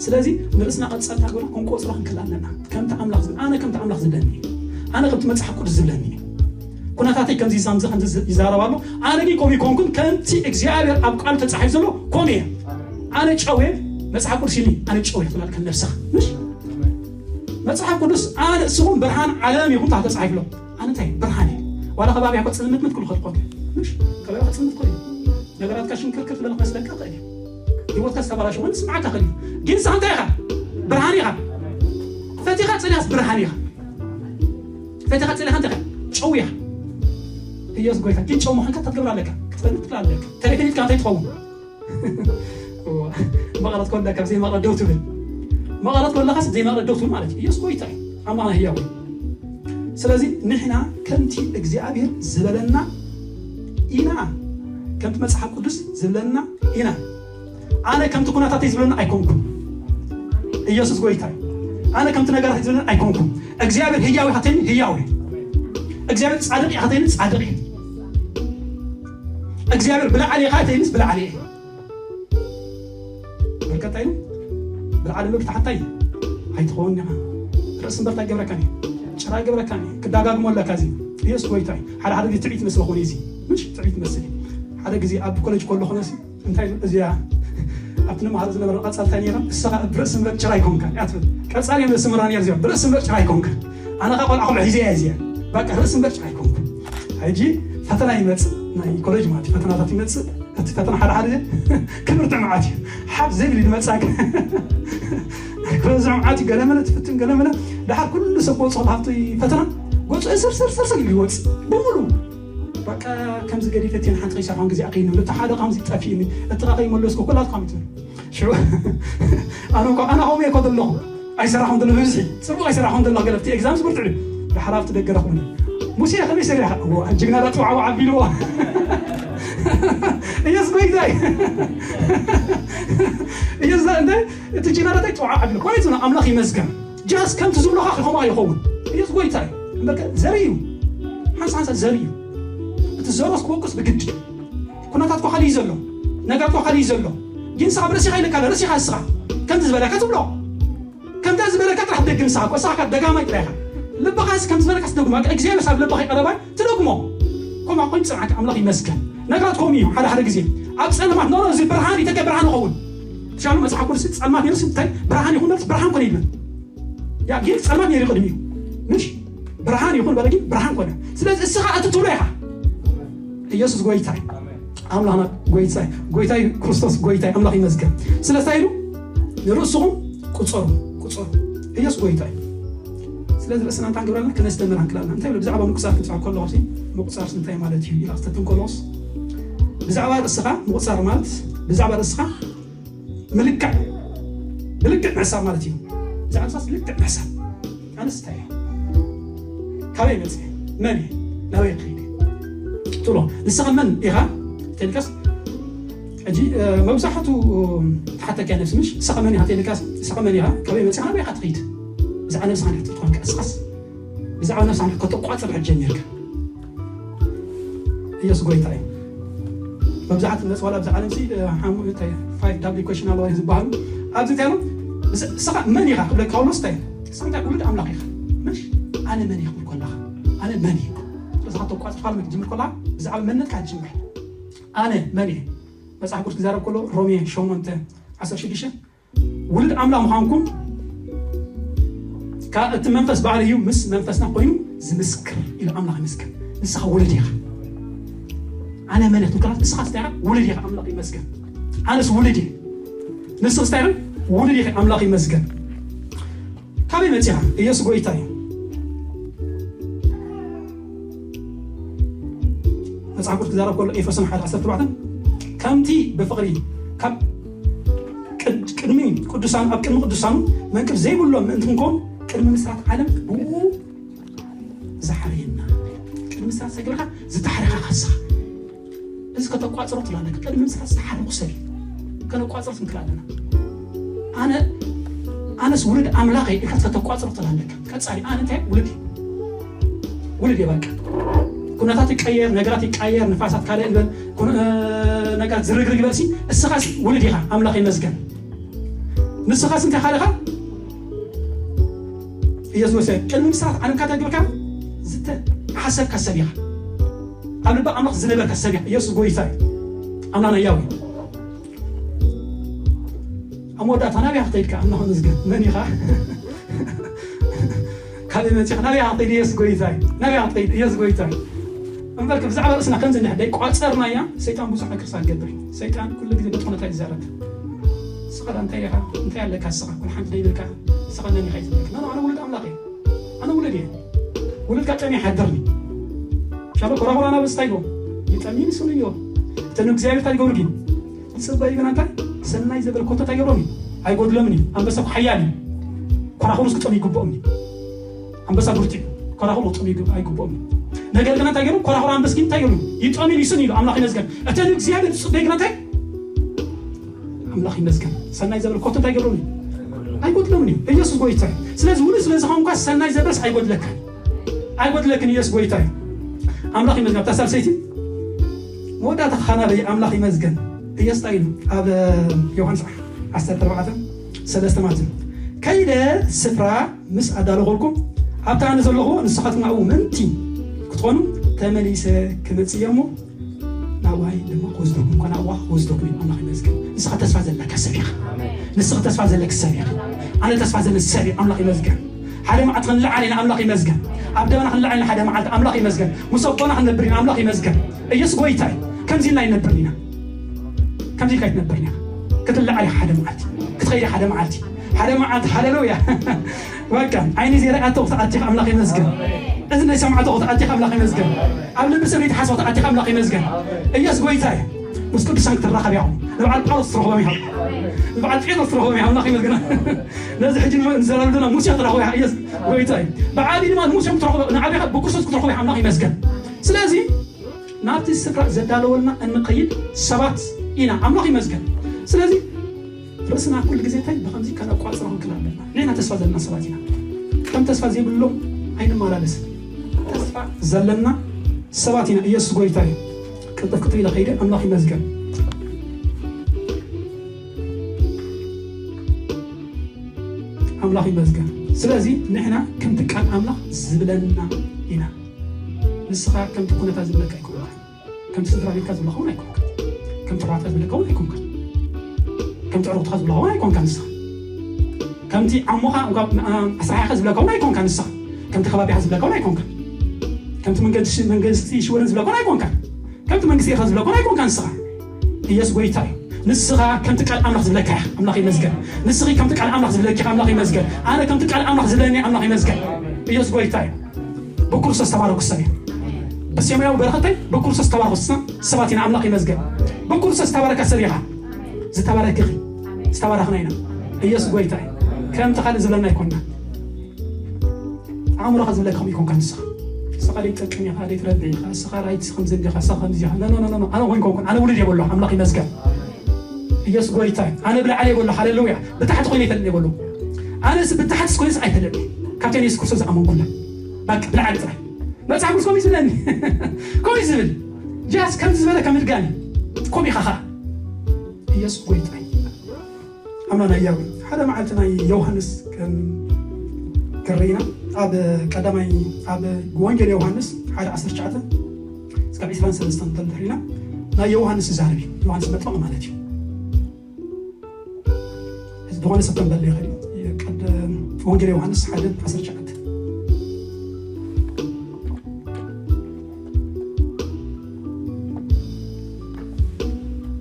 ስለዚ ንርእስና ቀጻልታ ግብራ ክንቆጽሮ ክንክእል ኣለና ከምቲ ኣምላኽ ዝብል ኣነ ከምቲ ኣምላኽ ዝብለኒ ኣነ ከምቲ መጽሓፍ ቅዱስ ዝብለኒ ኩነታተይ ከምዚ ሳምዚ ከምዚ ይዛረብ ኣሎ ኣነ ግን ከምኡ ይኮንኩን ከምቲ እግዚኣብሔር ኣብ ቃሉ ተጻሒፍ ዘሎ ከምኡ እየ ኣነ ጨው እየ መጽሓፍ ቅዱስ ኢልኒ ኣነ ጨው እየ ክትብል ከም ነብስኻ ምሽ መጽሓፍ ቅዱስ ኣነ እስኹም ብርሃን ዓለም ኢኹም ተጻሒፍሎ ኣነ እንታይ ብርሃን እየ ዋላ ከባቢ ያኮ ጽልምት ምት ክሉ ኸድኮን ምሽ ከባቢ ጽልምት ኮን ነገራትካ ሽንክርክር ትበለ መስለካ ትኽእል እዩ ህይወትካ ዝተባላሸ ኾን ስምዓካ ኽእል እዩ ግን ንስኻ እንታይ ኢኻ ብርሃን ኢኻ ፈቲኻ ጸሊኻስ ብርሃን ኢኻ ፈቲኻ ጸሊኻ እንታይ ኢኻ ጨው ኢኻ ኢየሱስ ጎይታ ግን ጨው ምዃንካ እንታይ ትገብር ኣለካ ክትፈልጥ ትኽእል ኣለካ ተለፈኒትካ እንታይ ትኸውን መቐረት ኮንዳ ካብ ዘይመቐረት ደው ትብል መቐረት ኮንዳ ካስ ዘይመቐረት ደው ትብል ማለት እዩ ኢየሱስ ጎይታ እዩ ኣማና ህያው ስለዚ ንሕና ከምቲ እግዚኣብሔር ዝበለና ኢና ከምቲ መጽሓፍ ቅዱስ ዝብለና ኢና ኣነ ከምቲ ኩነታተይ ዝብለና ኣይኮንኩን ኢየሱስ ጎይታ ኣነ ከምቲ ነገራት ዝብለና ኣይኮንኩን እግዚኣብሔር ህያው ኢኻ ተኒ ህያው እግዚኣብሔር ጻድቅ ኢኻ ተኒ ጻድቅ እግዚኣብሔር ብላዕሊ ኢኻ ተይንስ ብላዕሊ እየ በርከታ ኢሉ ብልዓሊ ምግቢ ተሓታይ ኣይትኸውን ኢኻ ርእሲ እምበር እንታይ ገብረካን እዩ ጭራ ገብረካን እዩ ክዳጋግሞ ኣለካ እዚ ኢየሱስ ጎይታ እዩ ሓደ ሓደ ግዜ ትዕቢት መስለ ኾነ እዚ ምሽ ትዕቢት መስል ሓደ ግዜ ኣብ ኮሌጅ ከሎ ኾነ እዚኣ ኣብቲ ንመሃር ዝነበረ ቀጻልታ ነይራ ንስኻ ብርእሲ እምበር ጭራ ኣይኮንካ እያ ትብል ቀጻሊ ስምራ ነር እዚኣ ብርእሲ እምበር ጭራ ኣይኮንካ ኣነ ካ ቆልዓ ቆልዓ ሒዘ እያ እዚኣ በቃ ርእሲ እምበር ጭራ ኣይኮንካ ሕጂ ፈተና ይመጽእ ናይ ኮሌጅ ማለት ፈተናታት ይመጽእ እቲ ፈተና ሓደ ሓደ ክብርቲ መዓት እዩ ሓፍ ዘይብል ይመጻክ ክበዝሕ መዓት እዩ ገለመለ ትፍትን ገለመለ ድሓር ኩሉ ሰብ ክወፅኦ ካብቲ ፈተና ገፁ ስር ስር ስር ስር ይወፅ ብምሉ በቃ ከምዚ ገዲፈ እቲን ሓንቲ ከይሰርሖን ግዜ ኣኸይኑ እቲ ሓደ ከምዚ ጠፊእኒ እቲ ካ ከይመለስኩ ኩላትኩም ይትብል ሽዑ ኣነ እኮ ኣነ ከምኡ እኮ ዘለኹ ኣይሰራኹም ዘሎ ብብዝሒ ፅቡቅ ኣይሰራኹም ዘሎ ገለ እቲ ኤግዛም ዝብርትዕ ድሓር ኣብቲ ደገ ረኽቡኒ ሙሴ ከመይ ሰሪሕካ እዎ ጅግና ዳ ጥዋዕዋ ዓቢልዎ ኢየሱስ ጎይታይ ኢየሱስ እንደ እቲ ጅግና ዳ ጥዋዕዋ ዓቢልዎ ኮይቱ ኣምላኽ ይመስገን ጃስ ከምቲ ዝብሎኻ ከምኡ ኣይኸውን ኢየሱስ ጎይታይ እምበርከ ዘርኢ እዩ ሓንሳ ሓንሳ ዘርኢ እዩ እቲ ዘሮስ ክወቅስ ብግዲ ኩነታትኮ ካልእ እዩ ዘሎ ነገርኮ ካልእ እዩ ዘሎ ግን ስኻ ብርእሲኻ ኢልካ ርእሲኻ እስኻ ከምዚ ዝበለካ ትብሎ ከምታ ዝበለካ ጥራሕ ደግ ንስኻ እኮ እስኻ ደጋማይ ጥራይ ኢኻ ልብኻስ ከም ዝበለካስ ደጉማ እግዚኣብሔር ሳብ ልብኻ ይቀረባይ ትደግሞ ከምኣ ኮይኑ ፅንዓት ኣምላኽ ይመስገን ነገራት ከምኡ እዩ ሓደ ሓደ ግዜ ኣብ ፀልማት ኖኖ እዚ ብርሃን ይተገ ብርሃን ይኸውን ትሻሉ መፅሓፍ ቅዱስ ፀልማት ነርስ እንታይ ብርሃን ይኹን ነርስ ብርሃን ኮነ ይብል ያ ግን ፀልማት ነይሩ ቅድሚ እዩ ምሽ ብርሃን ይኹን በለ ግን ብርሃን ኮነ ስለዚህ እስኻ እቲ ትብሎ ኢኻ ኢየሱስ ጎይታ ኣምላኽና ጎይታይ ጎይታይ ክርስቶስ ጎይታይ ኣምላኽ ይመስገን። ስለዚ እንታይ ኢሉ? ንርእስኹም ቁጸሩ፣ ቁጸሩ፣ ኢየሱስ ጎይታይ። ስለዚ ርእስና እንታይ ክንገብር ኣለና? ክነስተምር ክንክእል ኣለና። እንታይ ብዛዕባ ምቁጻር ክትዛረብ ከለኹ ምቁጻር እንታይ ማለት እዩ ኢላ ክትፍትን ከለኹስ፣ ብዛዕባ ርእስኻ ምቁጻር ማለት ብዛዕባ ርእስኻ ምልክዕ ብልክዕ ምሕሳብ ማለት እዩ። ብዛዕባ ርእስኻስ ልክዕ ምሕሳብ። ኣነስ እንታይ እየ? ካበይ መፅእ? መን እየ? ናበይ ክኸይድ እየ? ትብሎ። ንስኻ መን ኢኻ? ተልካስ ሕጂ መብዛሕቱ ተሓተኪያ ነብሲ ምሽ ንስኻ መን ኢኻ? ተልካስ ንስኻ መን ኢኻ? ካበይ መፅእ? ናበይ ኢኻ ትኸይድ? ብዛዕባ ነብስኻ ክትብል ትኾንካ ንስኻስ ብዛዕባ ነብስኻ ከተቋፅር ሕጂ ጀሚርካ። ኢየሱስ ጎይታ እዩ። መብዛሕትኡ መፅዋላ ኣብዚ ዓለም ሲ ሓሙሽተ ፋይቭ ዳብሊ ኩዌሽን ኣለዋ ዝበሃሉ ኣብዚ እንታይ ኢሎም ንስኻ መን ኢኻ ክብለካ ከሎ ስታይ ንስኻ እንታይ ውሉድ ኣምላኽ ኢኻ ምሽ ኣነ መን ኢኻ ክብል ከለኻ ኣነ መን እየ ስለዚ ካብ ተቋፅርካ ክትጅምር ከለኻ ብዛዕባ መንነትካ ትጅምር ኣነ መን እየ መፅሓፍ ቅዱስ ክዛረብ ከሎ ሮሜ ሸሞንተ ዓሰርተ ሽዱሽተ ውሉድ ኣምላኽ ምዃንኩም ካብ እቲ መንፈስ ባዕሉ እዩ ምስ መንፈስና ኮይኑ ዝምስክር ኢሉ ኣምላኽ ይመስገን ንስኻ ውሉድ ኢኻ ኣነ መን እየ ትብልካ ንስኻ ስታይ ኢኻ ውሉድ ኢኻ ኣምላኽ ይመስገን ኣነስ ውሉድ እየ ንስኻ ስታይ ኢኻ ውሉድ ኢኻ ኣምላኽ ይመስገን ካበይ መፂኻ ኢየሱስ ጎይታ እዩ መፅሓፍ ቅዱስ ክዛረብ ከሎ ኤፌሶን ሓደ ዓሰርተ ኣርባዕተ ከምቲ ብፍቕሪ ካብ ቅድሚ ቅዱሳን ኣብ ቅድሚ ቅዱሳኑ መንቅብ ዘይብሎም ምእንቲ ክንከውን ቅድሚ ምስራት ዓለም ብኡ ዝሓረየና ቅድሚ ምስራት ሰግርካ ዝተሓረኻ ከስኻ እዚ ከተቋፅሮ ትላለካ ቅድሚ ምስራት ዝተሓረኹ ሰብ እዩ ከነቋፅሮ ክንክል ኣለና ኣነ ኣነስ ውሉድ ኣምላኽ እየ ኢልካ ከተቋፅሮ ትላለካ ቀፃሊ ኣነ እንታይ ውሉድ እየ ውሉድ እየ በቃ ኩነታት ይቀየር ነገራት ይቀየር ንፋሳት ካልእ ይበል ነገራት ዝርግርግ ይበልሲ እስኻስ ውሉድ ኢኻ ኣምላኽ ይመስገን ንስኻስ እንታይ ካልኻ ኢየሱስ ወሰ ቅድሚ ምስራት ዓለም ካተግብርካ ዝተሓሰብካ ሰብ ኢኻ ኣብ ልባ ኣምላኽ ዝነበርካ ሰብ ኢኻ ኢየሱስ ጎይታ እዩ ኣምላኽና ያው እዩ ኣብ መወዳእታ ናበይ ክትከይድ ከኣ ኣምላኽ ይመስገን መን ኢኻ ካበይ መጺኻ ናበይ ክትከይድ ኢየሱስ ጎይታ እዩ ናበይ ክትከይድ ኢየሱስ ጎይታ እዩ እምበር ብዛዕባ ርእስና ከምዚ እንድሕር ደይቋጸርናያ ሰይጣን ብዙሕ ነገር ክሳብ ገብር እዩ ሰይጣን ኩሉ ግዜ በቲ ኩነታ ይዛረብ ንስኻ እንታይ ኢኻ እንታይ ኣለካ ንስኻ ኩሉ ሓንቲ ደይብልካ ንስኻ መን ኢኻ ይዝብለካ ኣነ ውሉድ ኣምላኽ እየ ኣነ ውሉድ እየ ውሉድ ጋጠሚ ይሓድርኒ ሻሎ ኮራኮራ ናብ ስታይ ጎ ይጠሚን ስኑ እዮ እተን እግዚኣብሔር እንታይ ይገብሩ ግን ይፅበዩ ግን እንታይ ሰናይ ዘበለ ኮተት ኣይገብሮም እዩ ኣይጎድሎም እዩ ኣንበሳ ሓያል እዩ ኮራኮሩ ክጠሚ ይግብኦም እዩ ኣንበሳ ብርቱ እዩ ኮራኮሩ ክጠሚ ኣይግብኦም እዩ ነገር ግን እንታይ ገሩ ኮራኮሩ ኣንበስ ግን እንታይ ገሩ ይጠሚ ይስን ኢሉ ኣምላኽ ይመስገን እተን እግዚኣብሔር ዝፅበዩ ግን እንታይ ኣምላኽ ይመስገን ሰናይ ዘበለ ኮተት ኣይገብሮም እዩ ኣይጎድሎም እዩ ኢየሱስ ጎይታ ስለዚ ውሉ ስለዚ ኸንኳ ሰናይ ዘበለስ ኣይጎድለካ ኣይጎድለክን ኢየሱስ ጎይታ እዩ ኣምላኽ ይመስገን ኣብታ ሳልሰይቲ መወዳእታ ኻናበይ ኣምላኽ ይመስገን ኢየሱስ እንታይ ኢሉ ኣብ ዮሃንስ ዓሰርተ ኣርባዕተ ሰለስተ ማለት እዩ ከይደ ስፍራ ምስ ኣዳለኹልኩም ኣብታ ኣነ ዘለኹ ንስኻትኩም ኣብኡ ምእንቲ ክትኾኑ ተመሊሰ ክመጽእ እየ እሞ ናብዋይ ድማ ክወስደኩም እኳ ናብዋ ክወስደኩም እዩ ኣምላኽ ይመስገን ንስኻ ተስፋ ዘለካ ሰብ ኢኻ ንስኻ ተስፋ ዘለክ ሰብ ኢኻ ኣነ ተስፋ ዘለ ሰብ ኣምላኽ ይመስገን ሓደ መዓልቲ ክንልዓል ኢና ኣምላኽ ይመስገን ኣብ ደመና ክንልዓል ኢና ሓደ መዓልቲ ኣምላኽ ይመስገን ምስ ኣቦና ክንነብር ኢና ኣምላኽ ይመስገን ኢየሱስ ጎይታ እዩ ከምዚ ኢልና ይነብር ኢና ከምዚ ኢልካ ይትነብር ኢና ክትልዓል ኢኻ ሓደ መዓልቲ ክትኸይድ ሓደ መዓልቲ ሓደ መዓልቲ ሃሌሉያ በቃ ዓይኒ ዘይረኣቶ ክትኣቲኻ ኣምላኽ ይመስገን እዚ ናይ ሰማዕቶ ክትኣቲኻ ኣምላኽ ይመስገን ኣብ ልቢ ሰብ ዘይተሓስቦ ክትኣቲኻ ኣምላኽ ይመስገን ኢየሱስ ጎይታ እዩ ምስ ቅዱሳን ክትራኸብ ኢኹም ንበዓል ጳውሎስ ትረኽቦም ኢኻ ንበዓል ጴጥሮስ ትረኽቦም ኢኻ ኣምላኽ ይመስገን ነዚ ሕጂ ንዘላለና ሙሴ ትረኽቦ ኢኻ ኢየሱስ ጎይታ እዩ ብዓቢ ድማ ንሙሴ ትረኽቦ ንዓቢኻ ብክርስቶስ ክትረኽቦ ኢኻ ኣምላኽ ይመስገን ስለዚ ናብቲ ስፍራ ዘዳለወልና እንኸይድ ሰባት ኢና ኣምላኽ ይመስገን ስለዚ ርእስና ኩሉ ግዜ እንታይ ብኸምዚ ከነቋፅሮ ክንክእል ኣለና ንሕና ተስፋ ዘለና ሰባት ኢና ከም ተስፋ ዘይብሎም ኣይንመላለስን ተስፋ ዘለና ሰባት ኢና ኢየሱስ ጎይታ እዩ ቅልጥፍ ቅጥፍ ኢለ ከይደ ኣምላኽ ይመስገን ኣምላኽ ይመስገን ስለዚ ንሕና ከምቲ ቃል ኣምላኽ ዝብለና ኢና ንስኻ ከምቲ ኩነታት ዝብለካ ኣይኮንካ ከምቲ ስድራ ቤትካ ዝብለካ እውን ኣይኮንካ ከምቲ ኣሕዋትካ ዝብለካ እውን ኣይኮንካ ከምቲ ዕሩኽትካ ዝብለካ እውን ኣይኮንካ ንስኻ ከምቲ ዓሞኻ ኣስራሒኻ ዝብለካ እውን ኣይኮንካ ንስኻ ከምቲ ከባቢኻ ዝብለካ እውን ኣይኮንካ ከምቲ መንገዲ መንግስቲ ሽወደን ዝብለካ እውን ኣይኮንካ እቲ መንግስቲ ኢኻ ዝብለኮ ኣይኮንካ ንስኻ። ኢየሱስ ጎይታ እዩ። ንስኻ ከምቲ ቃል ኣምላኽ ዝብለካ ኢኻ። ኣምላኽ ይመስገን። ንስኺ ከምቲ ቃል ኣምላኽ ዝብለኪ ኢኻ። ኣምላኽ ይመስገን። ኣነ ከምቲ ቃል ኣምላኽ ዝብለኒ ኣምላኽ ይመስገን። ኢየሱስ ጎይታ እዩ። ብክርስቶስ ተባረኩ ሰብ እዩ። ብሰማያዊ በረኸተይ ብክርስቶስ ተባረኩ ስ-፣ ሰባት ኢና። ኣምላኽ ይመስገን። ብክርስቶስ ዝተባረካ ሰብ ኢኻ። ዝተባረኪ ኢኺ። ዝተባረኽና ኢና። ኢየሱስ ጎይታ እዩ። ከምቲ ካልእ ዝብለና ኣይኮንና። ኣእምሮኻ ዝብለካ ከምኡ ይኮንካ ንስኻ። ንስኻ ዘይትጠቅም ኢኻ፣ ዘይትረብሕ ኢኻ፣ ንስኻ ራይት ከምዚ እንዲኻ፣ ንስኻ ከምዚ ኢኻ። ኖ፣ ኖ፣ ኖ፣ ኖ፣ ኖ። ኣነ ኮይንኮ ኮን፣ ኣነ ውሉድ የበሎ፣ ኣምላኽ ይመስገን። ኢየሱስ ጎይታ እዩ። ኣነ ብላዕሊ የበሎ፣ ሃሌሉያ። ብታሕቲ ኮይነ ኣይፈልጥን የበሎ። ኣነስ ብታሕቲ ኮይነስ ኣይፈልጥን። ካብተን ኢየሱስ ክርስቶስ ዝኣመንኩላ። በቃ ብላዕሊ ጥራይ። መጽሓፍ ቅዱስ ከምኡ እዩ ዝብለኒ። ከምኡ እዩ ዝብል። ጃስ ከምዚ ዝበለ ከም ድጋሚ። ከምኡ ኢኻ ኸኣ። ኢየሱስ ጎይታ እዩ። ኣምላኽ ህያው እዩ። ሓደ መዓልቲ ናይ ዮሃንስ ከም ክርኢና ኣብ ቀዳማይ ኣብ ወንጌል ዮሃንስ ሓደ ዓሰርተ ትሽዓተ እስካብ ዕስራን ሰለስተን እንተንተሪና ናይ ዮሃንስ ዝዛረብ እዩ። ዮሃንስ መጥምቕ ማለት እዩ። ዝኾነ ሰብ ከም በለ ይኽእል እዩ። ቀድ-፣ ወንጌል ዮሃንስ ሓደ ዓሰርተ ትሽዓተ።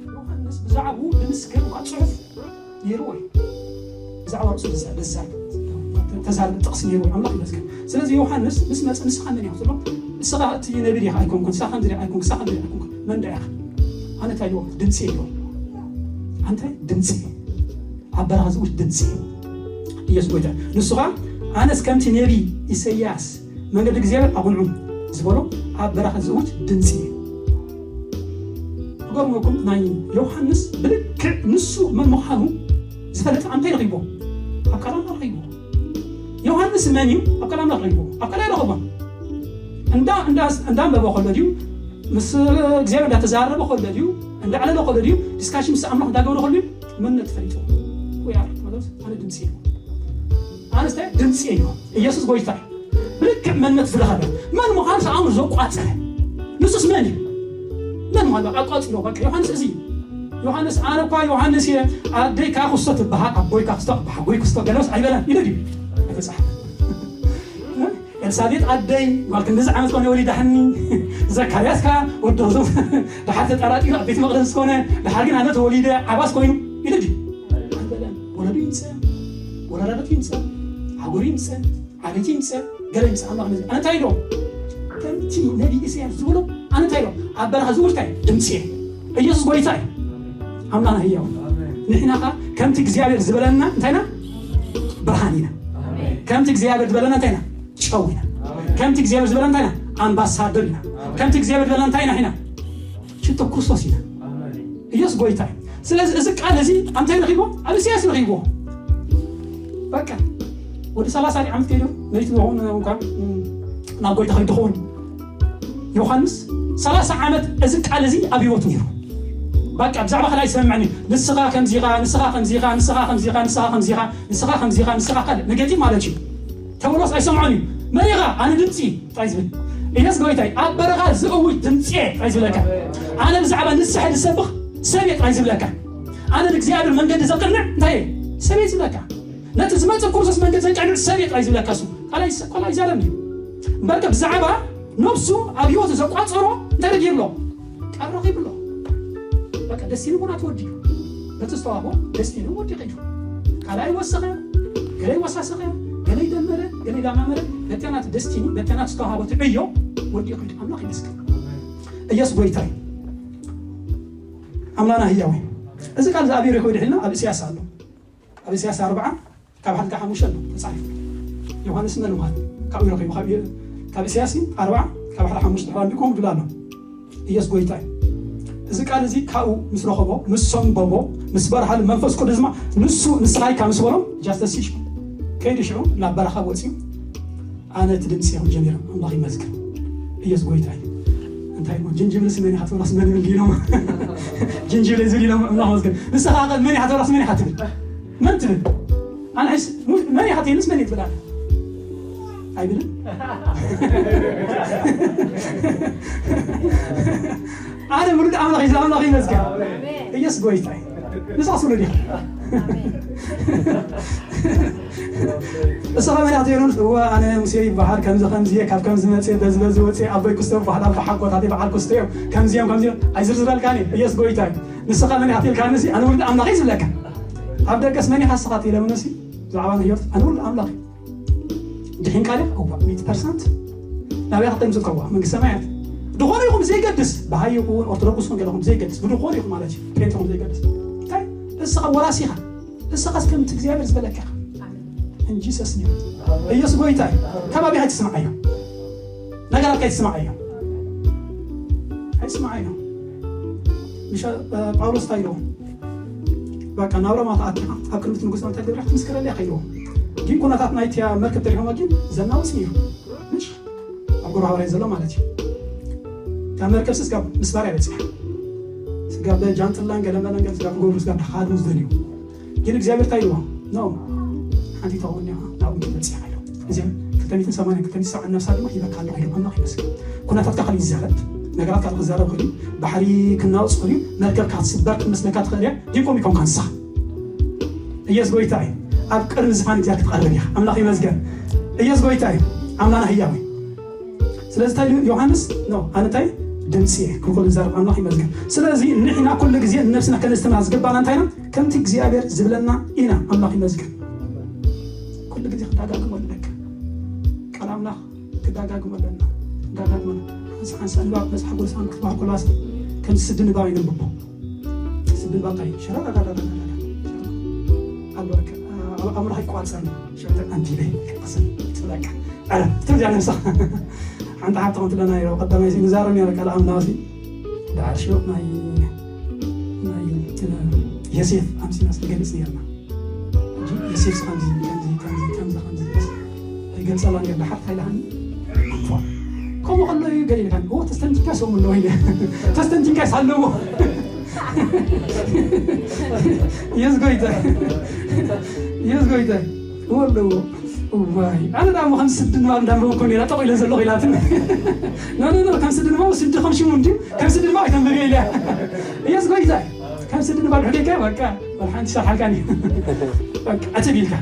ዮሃንስ ብዛዕባኡ ብምስገር እኳ ጽሑፍ ነይርዎ እዩ። ብዛዕባ ርእሱ ዝዛ-፣ ዝዛረብ፣ ተዛረበ ጥቕሲ ነይርዎ። ኣምላኽ ይመስገን። ስለዚ ዮሃንስ ምስ መጸ፣ "ንስኻ መን ኢኻ?" ዝብሎ፣ "ንስኻ እቲ ነቢ ዲኻ?" "ኣይኮንኩን። ንስኻ ከምዚ ዲኻ?" "ኣይኮንኩን። ንስኻ ከምዚ ዲኻ?" "ኣይኮንኩን። መን ደኣ ኢኻ?" "ኣነ እንታይ ኢልዎ? ድምጺ ኢልዎ። ኣንተ ድምጺ። ኣብ በረኻ ዝውት ድምጺ ኢየሱስ ጎይታ። ንሱ ኸኣ ኣነስ ከምቲ ነቢ ኢሰያስ መንገዲ እግዚኣብሔር ኣቕንዑ ዝበሎ ኣብ በረኻ ዝውት ድምጺ እዩ።" ክገርመኩም ናይ ዮሃንስ ብልክዕ ንሱ መን ምዃኑ ዝፈለጠ ኣንታይ ረኺብዎ? ኣብ ቃል ኣምላኽ ረኺብዎ። ዮሃንስ መን እዩ? ኣብ ቃል ኣምላኽ ረኺብዎ። ኣብ ካልእ ኣይረኸቦን። እንዳ-፣ እንዳ-፣ እንዳንበበ ከሎ ድዩ? ምስ እግዚኣብሔር እንዳተዛረበ ከሎ ድዩ? እንዳዕለለ ከሎ ድዩ? ዲስካሽን ምስ ኣምላኽ እንዳገበረ ከሎ ድዩ? መንነት ፈሊጡ። We are ማለት ኣነ ድምጺ እዩ። ኣነስ ድምጺ እዩ። ኢየሱስ ጎይታ እዩ። ብልክዕ መንነት ዝረኸበ። መን ምዃኑ ሰኣኑ ዘቋጸረ። ንሱስ መን እዩ? መን ምዃኑ በቃ ኣቋጺሮ። በቃ ዮሃንስ እዚ እዩ። ዮሃንስ፣ "ኣነ እኳ ዮሃንስ እየ፣ ኣደይ ከኣ ክስቶ ትበሃል፣ ኣቦይ ከኣ ክስቶ፣ ኣቦሓጎይ ክስቶ ገለስ ኣይበለን" ኢሉ ድዩ? ኣይተጻሕፈ። ኤልሳቤጥ ኣደይ ጓል ክንድዚ ዓመት ኮነ ወሊዳሕኒ፣ ዘካርያስ ከኣ ወዲ ርዙፍ ደሓር ተጠራጢሩ ኣብ ቤት መቕደስ ኮነ፣ ደሓር ግን ኣነ ተወሊደ ዓባስ ኮይኑ ኢሉ ድዩ? ኣይበለን። ወለዱ ይምጸ፣ ወረዳቱ ይምጸ፣ ሃገሩ ይምጸ፣ ዓሌቱ ይምጸ፣ ገለ ይምጸ፣ ኣምላኽ ነዚ ኣነ እንታይ ኢሎም? ከምቲ ነቢ ኢሳያስ ዝብሎ ኣነ እንታይ ኢሎም? ኣብ በረኻ ዝውል እንታይ? ድምጺ እየ። ኢየሱስ ጎይታ እዩ። ኣምላኽና ህያው። ንሕና ኸኣ ከምቲ እግዚኣብሔር ዝበለና እንታይ ኢና? ብርሃን ኢና። ከምቲ እግዚኣብሔር ዝበለና እንታይ ኢና? ጨው ኢና። ከምቲ እግዚኣብሔር ዝበለና እንታይ ኢና? ኣምባሳደር ኢና። ከምቲ እግዚኣብሔር ዝበለና እንታይ ኢና? ኢና ሽቶ ክርስቶስ ኢና። ኢየሱስ ጎይታ እዩ። ስለዚ እዚ ቃል እዚ ኣብ እንታይ ረኺብዎ? ኣብ ኢሳያስ ረኺብዎ። በቃ ወዲ ሰላሳ ዓመት ከይዱ ነይቲ ዝኾነ እንኳን ናብ ጎይታ ከይዱ ክኸውን ዮሃንስ ሰላሳ ዓመት እዚ ቃል እዚ ኣብ ህይወቱ ነይሩ። በቃ ብዛዕባ ካልእ ኣይሰምዕን እዩ። ንስኻ ከምዚኻ፣ ንስኻ ከምዚኻ፣ ንስኻ ከምዚኻ፣ ንስኻ ከምዚኻ፣ ንስኻ ከምዚኻ፣ ንስኻ ካልእ ኔጌቲቭ ማለት እዩ። ተውሎስ ኣይሰምዖን እዩ። መን ኢኻ? ኣነ ድምጺ ጥራይ ዝብል። ኢየሱስ ጎይታይ ኣብ በረኻ ዝእውጅ ድምጺ ጥራይ ዝብለካ። ኣነ ብዛዕባ ንስሐ ዝሰብኽ ሰብ እየ ጥራይ ዝብለካ። ኣነ ንእግዚኣብሔር መንገዲ ዘቅንዕ እንታይ እየ? ሰብ እየ ዝብለካ። ነቲ ዝመጽእ ክርስቶስ መንገዲ ዘቅንዕ ሰብ እየ ጥራይ ዝብለካ። እሱ ካልኣይ ስ-፣ ካልኣይ ይዛረብ እዩ። እምበርከ ብዛዕባ ነብሱ ኣብ ህይወቱ ዘቋጸሮ እንታይ ረጊ ኣሎ? ቃል ረኺቡ ኣሎ። በቃ ደስቲኒ እውን ኣትወዲኡ። በቲ ዝተዋህቦ ደስቲኒ እውን ወዲቑ እዩ። ካልኣይ ወሰኸ፣ ገለ ይወሳሰኸ፣ ገለ ይደመረ፣ ገለ ይዳማመረ፣ በተናት ደስቲኒ፣ በተናት ዝተዋህቦ ትዕዮ ወዲቑ እዩ። ኣምላኽ ይመስገን። ኢየሱስ ጎይታ እዩ። ኣምላኽና ህያው እዩ። እዚ ቃል እዚ ኣበይ ረኺቡ ድሒልና? ኣብ ኢሳያስ ኣሎ። ኣብ ኢሳያስ ኣርብዓ ካብ ሓደ ሓሙሽተ ኣሎ ተጻሒፉ። ዮሃንስ መን ምዃኑ ካብኡ ረኺቡ፣ ካብ፣ ካብ ኢሳያስ ኣርብዓ ካብ ሓደ ሓሙሽተ ድሕሪ ኣንቢብኩም ድላ ኣሎ። ኢየሱስ ጎይታ እዩ። እዚ ቃል እዚ ካብኡ ምስ ረኸቦ፣ ምስ ሰንበቦ፣ ምስ በርሃሉ መንፈስ ቅዱስ ድማ ንሱ ንስኻ ኢካ ምስ በሎ ጃስተስ ሽዑ ከይዱ ሽዑ ናብ በረኻ ወፂኡ ኣነ እቲ ድምፂ እዮም ጀሚሮም። ኣምላኽ ይመስገን። ኢየሱስ ጎይታ እዩ። እንታይ እሞ ጅንጅብል ስመን ኢኻ ትብላስ መን ይብል ኢሎም። ጅንጅብል ዝብል ኢሎም። ኣምላኽ ይመስገን። ንስኻ ኸ መን ኢኻ ትብላስ መን ኢኻ ትብል? መን ትብል? ኣነ ሕስ-፣ ሙ-፣ መን ኢኻ ትብልስ መን እዩ ትብል? ኣነ ኣይብልን። ኣነ ምሉድ ኣምላኽ እዩ፣ ኣምላኽ ይመስገን። ኢየሱስ ጎይታ እዩ። ንስኻስ ምሉድ ኢኻ። ንስኻ መን ኢኻ ትብለኒ? እወ፣ ኣነ ሙሴ ይበሃል፣ ከምዚ ከምዚ እየ፣ ካብ ከምዚ መፅእ፣ በዚ በዚ ወፅእ፣ ኣቦይ ክስቶ ይበሃል፣ ኣቦ ሓጎታተይ በዓል ክስቶ እዮም፣ ከምዚ እዮም፣ ከምዚ እዮም። ኣይዝርዝረልካን እየ፣ ኢየሱስ ጎይታ እዩ። ንስኻ መን ኢኻ ትብለኒ? ኣነ ውሉድ ኣምላኽ እየ ዝብለካ። ኣብ ደገስ መን ኢኻ ንስኻ ትብለኒ? ብዛዕባ ናይ ህይወት ኣነ ውሉድ ኣምላኽ እየ። ድሒንካ ዲኻ? እዋ፣ ሚእቲ ፐርሰንት። ናበይ ክትምጽእ ከዋ? መንግስቲ ሰማያት። ዝኾነ ይኹን ዘይገድስ፣ በሃይ ይኹን ኦርቶዶክስ ይኹን ገለ ይኹን ዘይገድስ፣ ብድኾነ ይኹን ማለት እዩ፣ ፔንቴ ይኹን ዘይገድስ። እንታይ? ንስኻ ወራሲ ኢኻ። ንስኻስ ከምቲ እግዚኣብሔር ዝበለካ ኢኻ። እንጂ ሰስኒ ኢየሱስ ጎይታ እዩ። ከባቢ ኣይትስምዓዮ። ነገራት ኣይትስምዓዮ። ኣይትስምዓዮ። ምሽ ጳውሎስ እንታይ ኢልዎ? በቃ ናብ ሮማ ተኣቲኻ ኣብ ቅድሚት ንጉስ እንታይ ትብራሕ ትምስክረለይ ከይልዎ። ግን ኩነታት ናይቲ መርከብ ተሪሖም ግን ዘናውስ እዩ። ምሽ ኣብ ጎረባብራይ ዘሎ ማለት እዩ። እታ መርከብ ስጋብ ምስባር እያ በፂሓ። ስጋብ ጃንጥላን ገለመለን ገለ ስጋብ ክገብሩ ስጋብ ድሓድሙ ዝደልዩ። ግን እግዚኣብሔር እንታይ ኢልዎ? ኖ፣ ሓንቲ ተኾን እያ ናብኡ ትበፅሕ ኢሉ። እዚኦም ክልተ ሚእትን ሰማንያን ክልተ ሚእትን ሰብዓን ነፍሳት ድማ ሂበካ ኣለኹ ኢሉ ኣምላኽ ይመስገን። ኩነታትካ ካልእ ይዛረብ፣ ነገራት ካልእ ክዛረብ ይኽእል እዩ። ባሕሪ ክናወፅ ይኽእል እዩ። መርከብካ ክትስበር ክትመስለካ ትኽእል እያ። ግን ከምኡ ይኮንካ ንስኻ። ኢየሱስ ጎይታ እዩ። ኣብ ቅድሚ ዝፋን እግዚኣብሔር ክትቐርብ ኢኻ። ኣምላኽ ይመስገን። ኢየሱስ ጎይታ እዩ። ኣምላኽና ህያው እዩ። ስለዚ እንታይ ኢሉ ዮሃንስ? ኖ፣ ኣነ እንታይ ድምፂ እየ ክልኩል ዝዛረብ ኣምላኽ ይመስገን። ስለዚ ንሕና ኩሉ ግዜ ንነብስና ከነስተምራ ዝግባና እንታይ ነው? ከምቲ እግዚኣብሔር ዝብለና ኢና። ኣምላኽ ይመስገን። ኩሉ ግዜ ክዳጋግሞ ኣለካ። ቃል ኣምላኽ ክዳጋግሞ ኣለና። ክዳጋግሞ። ሓንሳ ሓንሳ ንባብ መጽሓፍ ቅዱስ ኣንብብ ክትባህ ኮላስ ከም ስዲ ንባብ ይነንብቦ። ስዲ ንባብ እንታይ? ሸራራራራራራ። ኣሎ በቃ። ኣብ ኣእምሮኻ ይቋጸር። ሸርተ ኣንቲበይ። ቀስን። በቃ። ኣረ፣ ትብል እያ ነብሳ። ሓንቲ ሓብቲ ከምቲ ለና ይረው ቀዳማይ ሲ ንዛረብ ነረ ቃል ኣምላኽ ሲ። ዳዕር ሽዮ ናይ ናይ ዮሴፍ ኣምሲና ስገለጽ ነርና። ሕጂ ዮሴፍ ከምዚ ከምዚ ከምዚ ከምዚ ከምዚ ይገልጸላ ነር። ዳሓር እንታይ ኢላኒ? እኳ ከምኡ ከሎ እዩ ገለ ኢልካኒ። ኦ፣ ተስተንቲካ ሰሙ ኣለዎ ኢለ። ተስተንቲካ ኣለዎ። የስ ጎይታ። የስ ጎይታ። እዎ ኣለዎ። እዋይ፣ ኣነ ደኣ እሞ ከም ስዲ ንባብ እንዳንበብኩ ነይራ ጠቕ ኢለ ዘለኹ ኢላትኒ። ኖ፣ ኖ፣ ኖ፣ ከም ስዲ ንባብ ስዲ ከም ሽሙ እንድዩ፣ ከም ስዲ ንባብ ኣይተንብብዮ ኢለ። የስ ጎይታ። ከም ስዲ ንባብ ድሕደካ በቃ፣ ወላ ሓንቲ ይሰርሓልካኒ። በቃ፣ ዕትብ ኢልካ።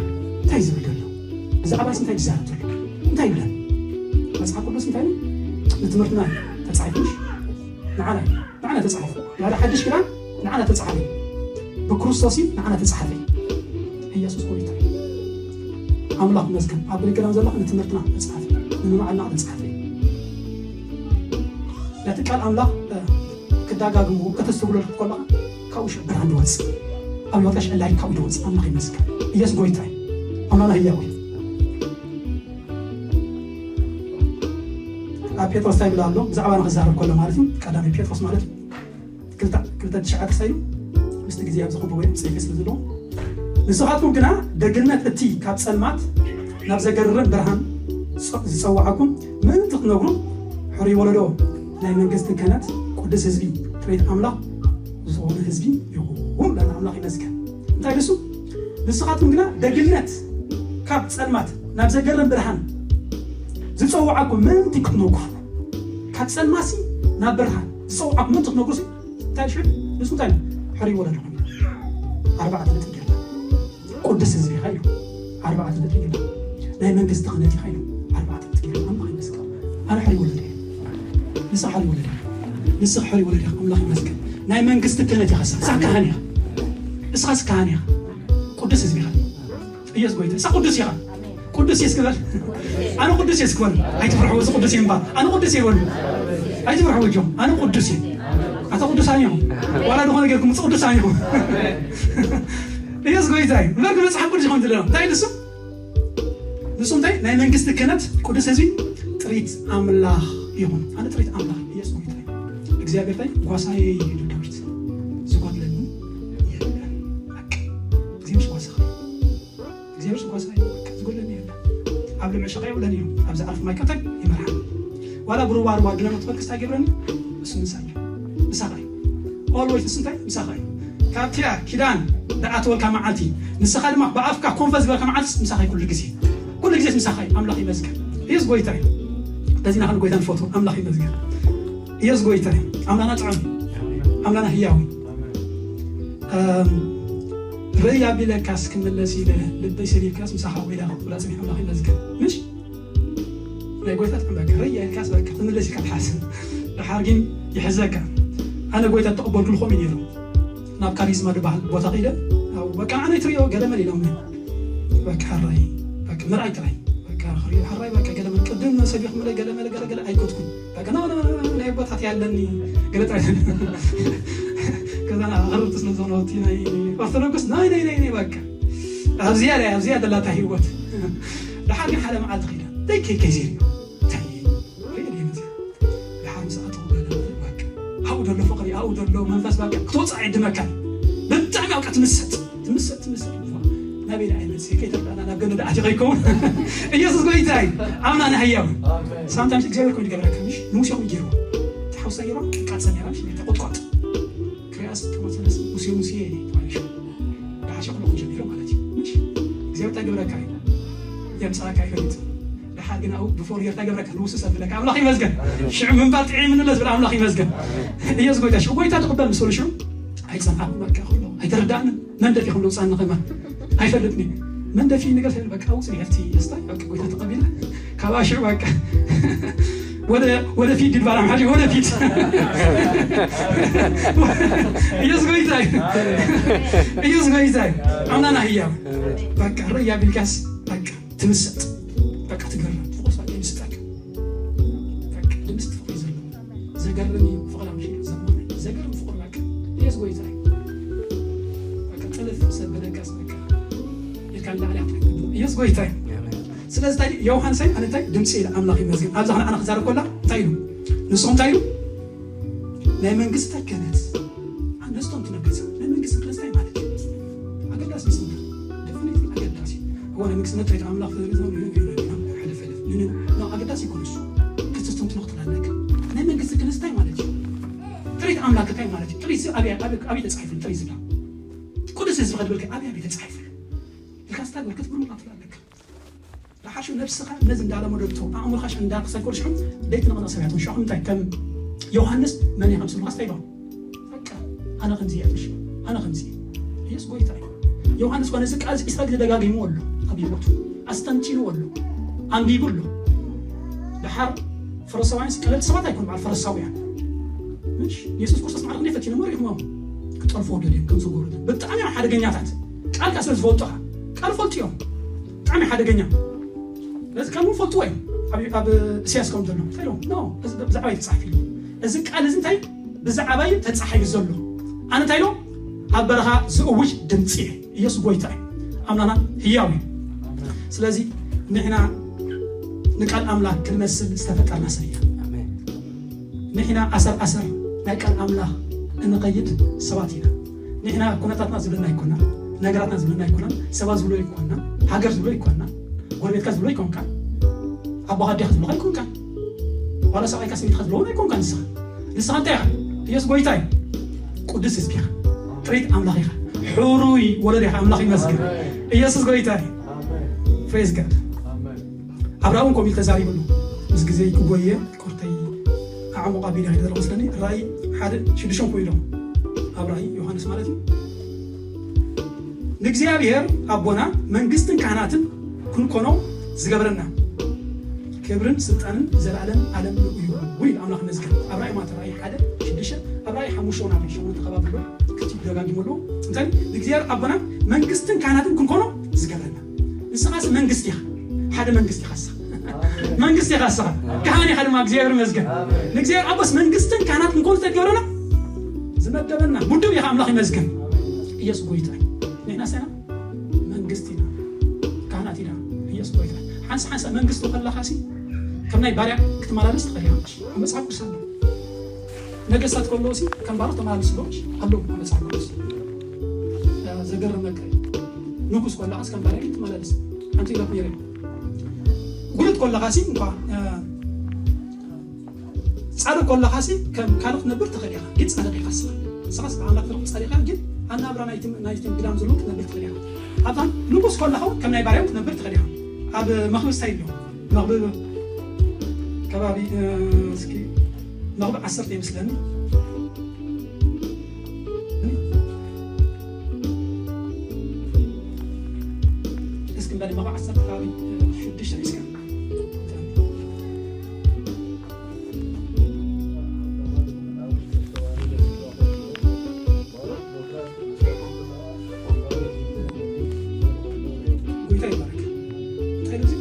እንታይ ዝብል ዘሎ? ብዛዕባ እዚ እንታይ ዝዛረብ ዘሎ? እንታይ ይብለን? መጽሓፍ ቅዱስ እንታይ ነው? ንትምህርትና ተጻሒፉ ምሽ? ንዓና እዩ። ንዓና ተጻሒፉ። ያለ ሓድሽ ኪዳን ንዓና ተጻሓፈ። ብክርስቶስ እዩ ንዓና ተጻሓፈ። ኢየሱስ ጎይታ እዩ። ኣምላኽ ይመስገን። ኣብ ብሉይ ኪዳን ዘሎ ንትምህርትና ተጻሓፈ። ንምምዓልና ተጻሓፈ። ነቲ ቃል ኣምላኽ፣ እ፣ ክዳጋግሞ ከተስተብሎ ከለኻ ካብኡ ሸ ብርሃን ይወጽእ። ኣብ ህይወትካ ሸ ላይት ካብኡ ይወጽእ። ኣምላኽ ይመስገን። ኢየሱስ ጎይታ እዩ። ኣምላኽና ህያው እዩ። ኣብ ጴጥሮስ እንታይ ይብል ኣሎ? ብዛዕባ ንኽዛረብ ከሎ ማለት እዩ። ቀዳማይ ጴጥሮስ ማለት እዩ። ክልተ፣ ክልተ ትሽዓተ ሳይሉ ምስቲ ግዜ ኣብ ዝኽቡ ወይ ጽሒፈ ስለ ዘለኹ። ንስኻትኩም ግና ደግነት እቲ ካብ ጸልማት ናብ ዘገርም ብርሃን ዝጸ-፣ ዝጸውዓኩም ምእንቲ ክትነግሩ ሕሩይ ወለዶ ናይ መንግስቲ ክህነት ቅዱስ ህዝቢ ጥሪት ኣምላኽ ዝኾነ ህዝቢ ኢኹም። ለኣምላኽ ይመስገን። እንታይ ንሱ? ንስኻትኩም ግና ደግነት ካብ ጸልማት ናብ ዘገርም ብርሃን ዝጸውዓኩም ምእንቲ ክትነግሩ፣ ካብ ጸልማሲ ናብ ብርሃን ዝጸውዓኩም ምእንቲ ክትነግሩ ሲ እንታይ ሽዑ ንሱ እንታይ ነው? ሕሩይ ወለዶ ኮይኑ ኣርባዕተ ነጥቢ ጌርና። ቅዱስ ህዝቢ ኢኻ ኢሉ ኣርባዕተ ነጥቢ ጌርና። ናይ መንግስቲ ክህነት ኢኻ ኢሉ ኣርባዕተ ነጥቢ ጌርና። ኣምላኽ ይመስገን። ኣነ ሕሩይ ወለዶ እየ። ንስኻ ሕሩይ ወለዶ ኢኻ። ንስኻ ሕሩይ ወለዶ ኢኻ። ኣምላኽ ይመስገን። ናይ መንግስቲ ክህነት ኢኻ። ንስኻ ካህን ኢኻ። ንስኻስ ካህን ኢኻ። ቅዱስ ህዝቢ ኢኻ። ኢየሱስ ጎይታ። ንስኻ ቅዱስ ኢኻ። ቅዱስ እየ እስኪ በል። ኣነ ቅዱስ እየ እስኪ በል። ኣይትፍርሕዎ፣ እዚ ቅዱስ እየ እምባ። ኣነ ቅዱስ እየ በሉ። ኣይትፍርሕዎ እጆም። ኣነ ቅዱስ እየ። ኣታ ቅዱሳን ኢኹም። ዋላ ዝኾነ ጌርኩም፣ እዚ ቅዱሳን ኢኹም። ኢየሱስ ጎይታ እዩ። እምበር መጽሓፍ ቅዱስ ኢኹም ትብለና። እንታይ ንሱ? ንሱ እንታይ? ናይ መንግስቲ ክህነት ቅዱስ ህዝቢ ጥሪት ኣምላኽ ይኹን። ኣነ ጥሪት ኣምላኽ ኢየሱስ ጎይታ እዩ። እግዚኣብሔር እንታይ? ጓሳየ እዩ ኢሉ ዳዊት። ዝጎድለኒ የለን። በቃ። እግዚኣብሔር ጓሳኻ እዩ። እግዚኣብሔር ጓሳየ እዩ። በቃ። ዝጎድለኒ የለን። ኣብ ልምዒ ሸኻ የብለን እዩ። ኣብ ዝዓርፍ ማይ ቀጠል ይመርሓኒ። ዋላ ብሩባ ሩባ ድነ መጥበቅ ክስታይ ገብረኒ እሱ ምሳይ እዩ። ምሳኻ እዩ። ኦልዌይስ ንሱ እንታይ? ምሳኻ እዩ። ካብቲኣ ኪዳን ዝኣተወልካ መዓልቲ፣ ንስኻ ድማ ብኣፍካ ኮንፈስ ዝበልካ መዓልቲ ምሳኻ እዩ። ኩሉ ግዜ፣ ኩሉ ግዜ ምሳኻ እዩ። ኣምላኽ ይመስገን። ኢየሱስ ጎይታ እዩ። በዚና ክንጎይታ ንፈቱ። ኣምላኽ ይመስገን። ኢየሱስ ጎይታ እዩ። ኣምላኽና ጥዑም እዩ። ኣምላኽና ህያው እዩ። እም፣ ርይ ኣቢለካስ ክምለስ ኢለ ልበይ ሰሊልካስ ምሳኻ ወይዳ ክትብላ ጽኒሕ ኣምላኽ ይመስገን። ምሽ ናይ ጎይታ ጥዕም በቃ ርይ ኢልካስ በቃ ትምለስ ኢልካ ትሓስብ። ድሓር ግን ይሕዘካ። ኣነ ጎይታ ተቐበልኩ ልኾም እዩ ነይሩ። ናብ ካሪዝማ ዝበሃል ቦታ ኸይደ በቃ ኣነ ትሪኦ ገለመል ኢሎም በቃ ሕራይ በቃ ምርኣይ ጥራይ በቃ ክሪኦ ሕራይ በቃ ገለመል ቅድም ሰቢኹም ገለመለ ገለገለ ኣይኮትኩም በቃ ና ናይ ኣቦታት ያለኒ ገለ ጥራይ ከዛ ኣቕርብቲ ስለ ዝኾነ እቲ ናይ ኦርቶዶክስ ናይ ናይ ናይ ናይ በቃ ኣብዚያ ላይ ኣብዚያ ደላታ ህይወት ደሓር ግን ሓደ መዓልቲ ኸይደ ደይ ከይ ከይ ዜር እንታይ ሪኦ ደይ መፅእ ደሓር ምስ ኣተኹ ገለመለ በቃ ኣብኡ ዘሎ ፍቕሪ ኣብኡ ዘሎ መንፈስ በቃ ክትወፅእ ኣይድመካን ብጣዕሚ ኣብቃ ትምሰጥ ትምሰጥ ትምሰጥ ናበይ ደኣ ይመፅእ ከይተርዳእና ናብ ገነ ደኣ ከይከውን ኢየሱስ ጎይታ እዩ ኣምና ንህያው ሳምታይምስ እግዚኣብሔር ኮይኑ ይገብረካ ምሽ ንሙሴ ኮይኑ ገይርዎ ተሓውሳ ገይርዋ ቃፀ ነራ ምሽ ተቆጥቋጥ ክሪያስ ተመሰለስ ሙሴ ሙሴ ተባልሽ ደሓር ሸቕሎ ጀሚሩ ማለት እዩ ምሽ እግዚኣብሔር እንታይ ገብረካ እዩ የምፃካ ይፈልጥ ደሓር ግን ኣብኡ ብፎር ጌርታ ገብረካ ንውሱ ሰብለካ ኣምላኽ ይመስገን ሽዑ ምንባር ጥዒ ምንለስ ብል ኣምላኽ ይመስገን ኢየሱስ ጎይታ ሽዑ ጎይታ ትቕበል ምስ በሉ ሽዑ ኣይፀንሓኩም በቃ ከሎ ኣይተረዳእንን መንደፊ ከም ለውፃኒ ከማ ኣይፈልጥኒ መንደፊ ነገር ሰብ በቃ ውፅእ ሄፍቲ የስታይ በቃ ጎይታ ተቐቢለ ካብ ኣሽዑ በቃ ወደ ወደፊት ድባራ ማጂ ወደፊት ኢየሱስ ጎይታ ኢየሱስ ጎይታ ኣምናና ህያው በቃ ርያ ቢልካስ በቃ ትምሰጥ በቃ ትገርም ፍቑር ሰዓት ይምስጠክ በቃ ድምስ ትፍቅሪ ዘሎ ዘገርም እዩ ፍቕር ኣምሽ ዘማነ ዘገርም ፍቕር በቃ ኢየሱስ ጎይታ እዩ በቃ ጥልፍ ሰብ በደቃስ በቃ ኢልካ ንላዕሊ ኣትሪክ ኢየሱስ ጎይታ እዩ ስለዚ እንታይ ዮሃንስ ኣይ ኣነ እንታይ ድምፂ ኢለ ኣምላኽ ይመስገን ኣብዛ ንዓና ክዛረብ ኮላ እንታይ ኢሉ ንስኹም እንታይ ኢሉ ናይ መንግስቲ ክህነት ነስቶም ትነገሰ ናይ መንግስቲ ክህነት እንታይ ማለት እዩ ኣገዳሲ ስምና ደፍኒት ኣገዳሲ እኮ ናይ መንግስቲ መጥሪት ኣምላኽ ተዘግዘው ይሉ ይሉ ይሉ ሕልፍ ሕልፍ ምን ነው ኣገዳሲ ይኮን እሱ ክስተስቶም ትነኽትላለክ ናይ መንግስቲ ክህነት እንታይ ማለት እዩ ጥሪት ኣምላክ እንታይ ማለት እዩ ጥሪት ኣብዚ ኣበይ ተፃሒፉ ጥሪት ዝብላ ቅዱስ ህዝቢ ከድበልከ ኣበይ ኣበይ ተፃሒፉ ኢልካ ስታግበር ክትብሉ ትላለክ ብሓሹ ነብስኻ ነዚ እንዳለመደቶ ኣእምሮኻ እንዳተሰኮር ሽዑ ደይትነቕነቕ ሰብያት ሽዑ እንታይ ከም ዮሃንስ መን ከም ስምኻስ ተይሎ በቃ ኣነ ከምዚ እየ ኣነ ከምዚ እየ ኢየሱስ ጎይታ እዩ ዮሃንስ ኮነ እዚ ቃል ዒስራ ግዜ ደጋጊሙ ኣሎ ኣብ ህይወቱ ኣስተንቲኑ ኣሎ ኣንቢቡ ኣሎ ደሓር ፈረሳውያን ቀለልቲ ሰባት ኣይኮኑ በዓል ፈረሳውያን ምሽ የሱስ ክርስቶስ ማዕረ ክንደይ ፈቲኖም ሪኢኹሞም ክጠልፎ ደልዮም ከም ዝጎሩ ብጣዕሚ እዮም ሓደገኛታት ቃልካ ስለ ዝፈልጡኻ ቃል ፈልጡ እዮም ብጣዕሚ ሓደገኛ ነዚ ቃል እውን ፈልጥዎ እዮም ኣብ እስያስ ከም ዘሎ እንታይ ኢሎም ኖ ብዛዕባ እዩ ተፃሒፉ ኢሉ እዚ ቃል እዚ እንታይ ብዛዕባ እዩ ተፃሒፉ ዘሎ ኣነ እንታይ ኢሎም ኣብ በረኻ ዝእውጅ ድምፂ እየ ኢየሱስ ጎይታ እዩ ኣምላኽና ህያው እዩ ስለዚ ንሕና ንቃል ኣምላኽ ክንመስል ዝተፈጠርና ሰብ ኢና ንሕና ኣሰር ኣሰር ናይ ቃል ኣምላኽ እንኸይድ ሰባት ኢና ንሕና ኩነታትና ዝብለና ኣይኮና ነገራትና ዝብለና ኣይኮና ሰባት ዝብሎ ኣይኮና ሃገር ዝብሎ ኣይኮና ጎረቤትካ ዝብሎ ኣይኮንካ ኣቦኻ ኣዴኻ ዝብሎ ኣይኮንካ ዋላ ሰብኣይካ ሰበይትኻ ዝብሎ ኣይኮንካ ንስኻ ንስኻ እንታይ ኢኻ ኢየሱስ ጎይታ እዩ ቅዱስ ህዝቢ ኢኻ ጥሪት ኣምላኽ ኢኻ ሕሩይ ወለድ ኢኻ ኣምላኽ ይመስገን ኢየሱስ ጎይታ እዩ praise God ኣብርሃም እውን ከምኡ ኢሉ ተዛሪብሉ ምስ ግዜ ክጎየ ኮርተይ ኣዕሙቕ ኣቢለ ከይደ ዘለኹ ስለኒ ራእይ ሓደ ሽዱሽተ ኮ ኢሎም ኣብ ራእይ ዮሃንስ ማለት እዩ ንእግዚኣብሔር ኣቦና መንግስትን ካህናትን ክንኮኖ ዝገበረና ክብርን ስልጣንን ዘላለም ኣለም ንኡ ይኹን ውይ ኣምላኽ መስገን ኣብ ራእይ ማተ ራእይ ሓደ ሽዱሽተ ኣብ ራእይ ሓሙሽተ ና ሸሙንተ ከባቢ ኣሎ ክቲ ደጋጊሙ ኣሎ እንታይ ንእግዚኣብሔር ኣቦና መንግስትን ካህናትን ክንኮኖ ዝገበረና ንስኻስ መንግስቲ ኢኻ ሓደ መንግስቲ ኢኻ ንስኻ መንግስቲ ኢኻ ንስኻ ካህን ኢኻ ድማ እግዚኣብሔር ይመስገን ንእግዚኣብሔር ኣቦስ መንግስትን ካህናት ክንኮን ዝተገብረና ዝመደበና ውድብ ኢኻ ኣምላኽ ይመስገን ኢየሱስ ጎይታ እዩ ንሕና ሰና መንግስቲ ኢና ካህናት ኢና ኢየሱስ ጎይታ ሓንሳ ሓንሳ መንግስቲ ከለኻሲ ከም ናይ ባርያ ክትመላለስ ትኽእል ኢኻ መጽሓፍ ቅዱስ ኣሎ ነገስታት ከለዉ ሲ ከም ባሮት ተመላለስ ዶ ኣሎ መጽሓፍ ቅዱስ ዘገርመካ እዩ ንጉስ ከለኻስ ከም ባርያ ትመላለስ ሓንቲ ኢለት ነይረ ጉሉት ከለኻሲ እንኳ ጻድቅ ከለኻሲ ከም ካልእ ክትነብር ትኽእል ኢኻ ግን ጻድቅ ኢኻ ስኻ ንስኻስ ብኣምላክ ትረኽብ ጻድቅ ኢኻ ግን ኣናብራ ናይትም ግዳም ዘሎ ክትነብር ትኽእል ኢኻ ኣብታ ንጉስ ከለኻ እውን ከም ናይ ባርያ ክትነብር ትኽእል ኢኻ ኣብ መኽብብ ስታይ ኣሎ መኽብብ ከባቢ እስኪ መኽብብ ዓሰርተ ይመስለኒ በል መባ ዓሰርተ ከባቢ ሽዱሽተ ሒዝካ። ጎይታ ይባረክ። እንታይ ነው እዚ?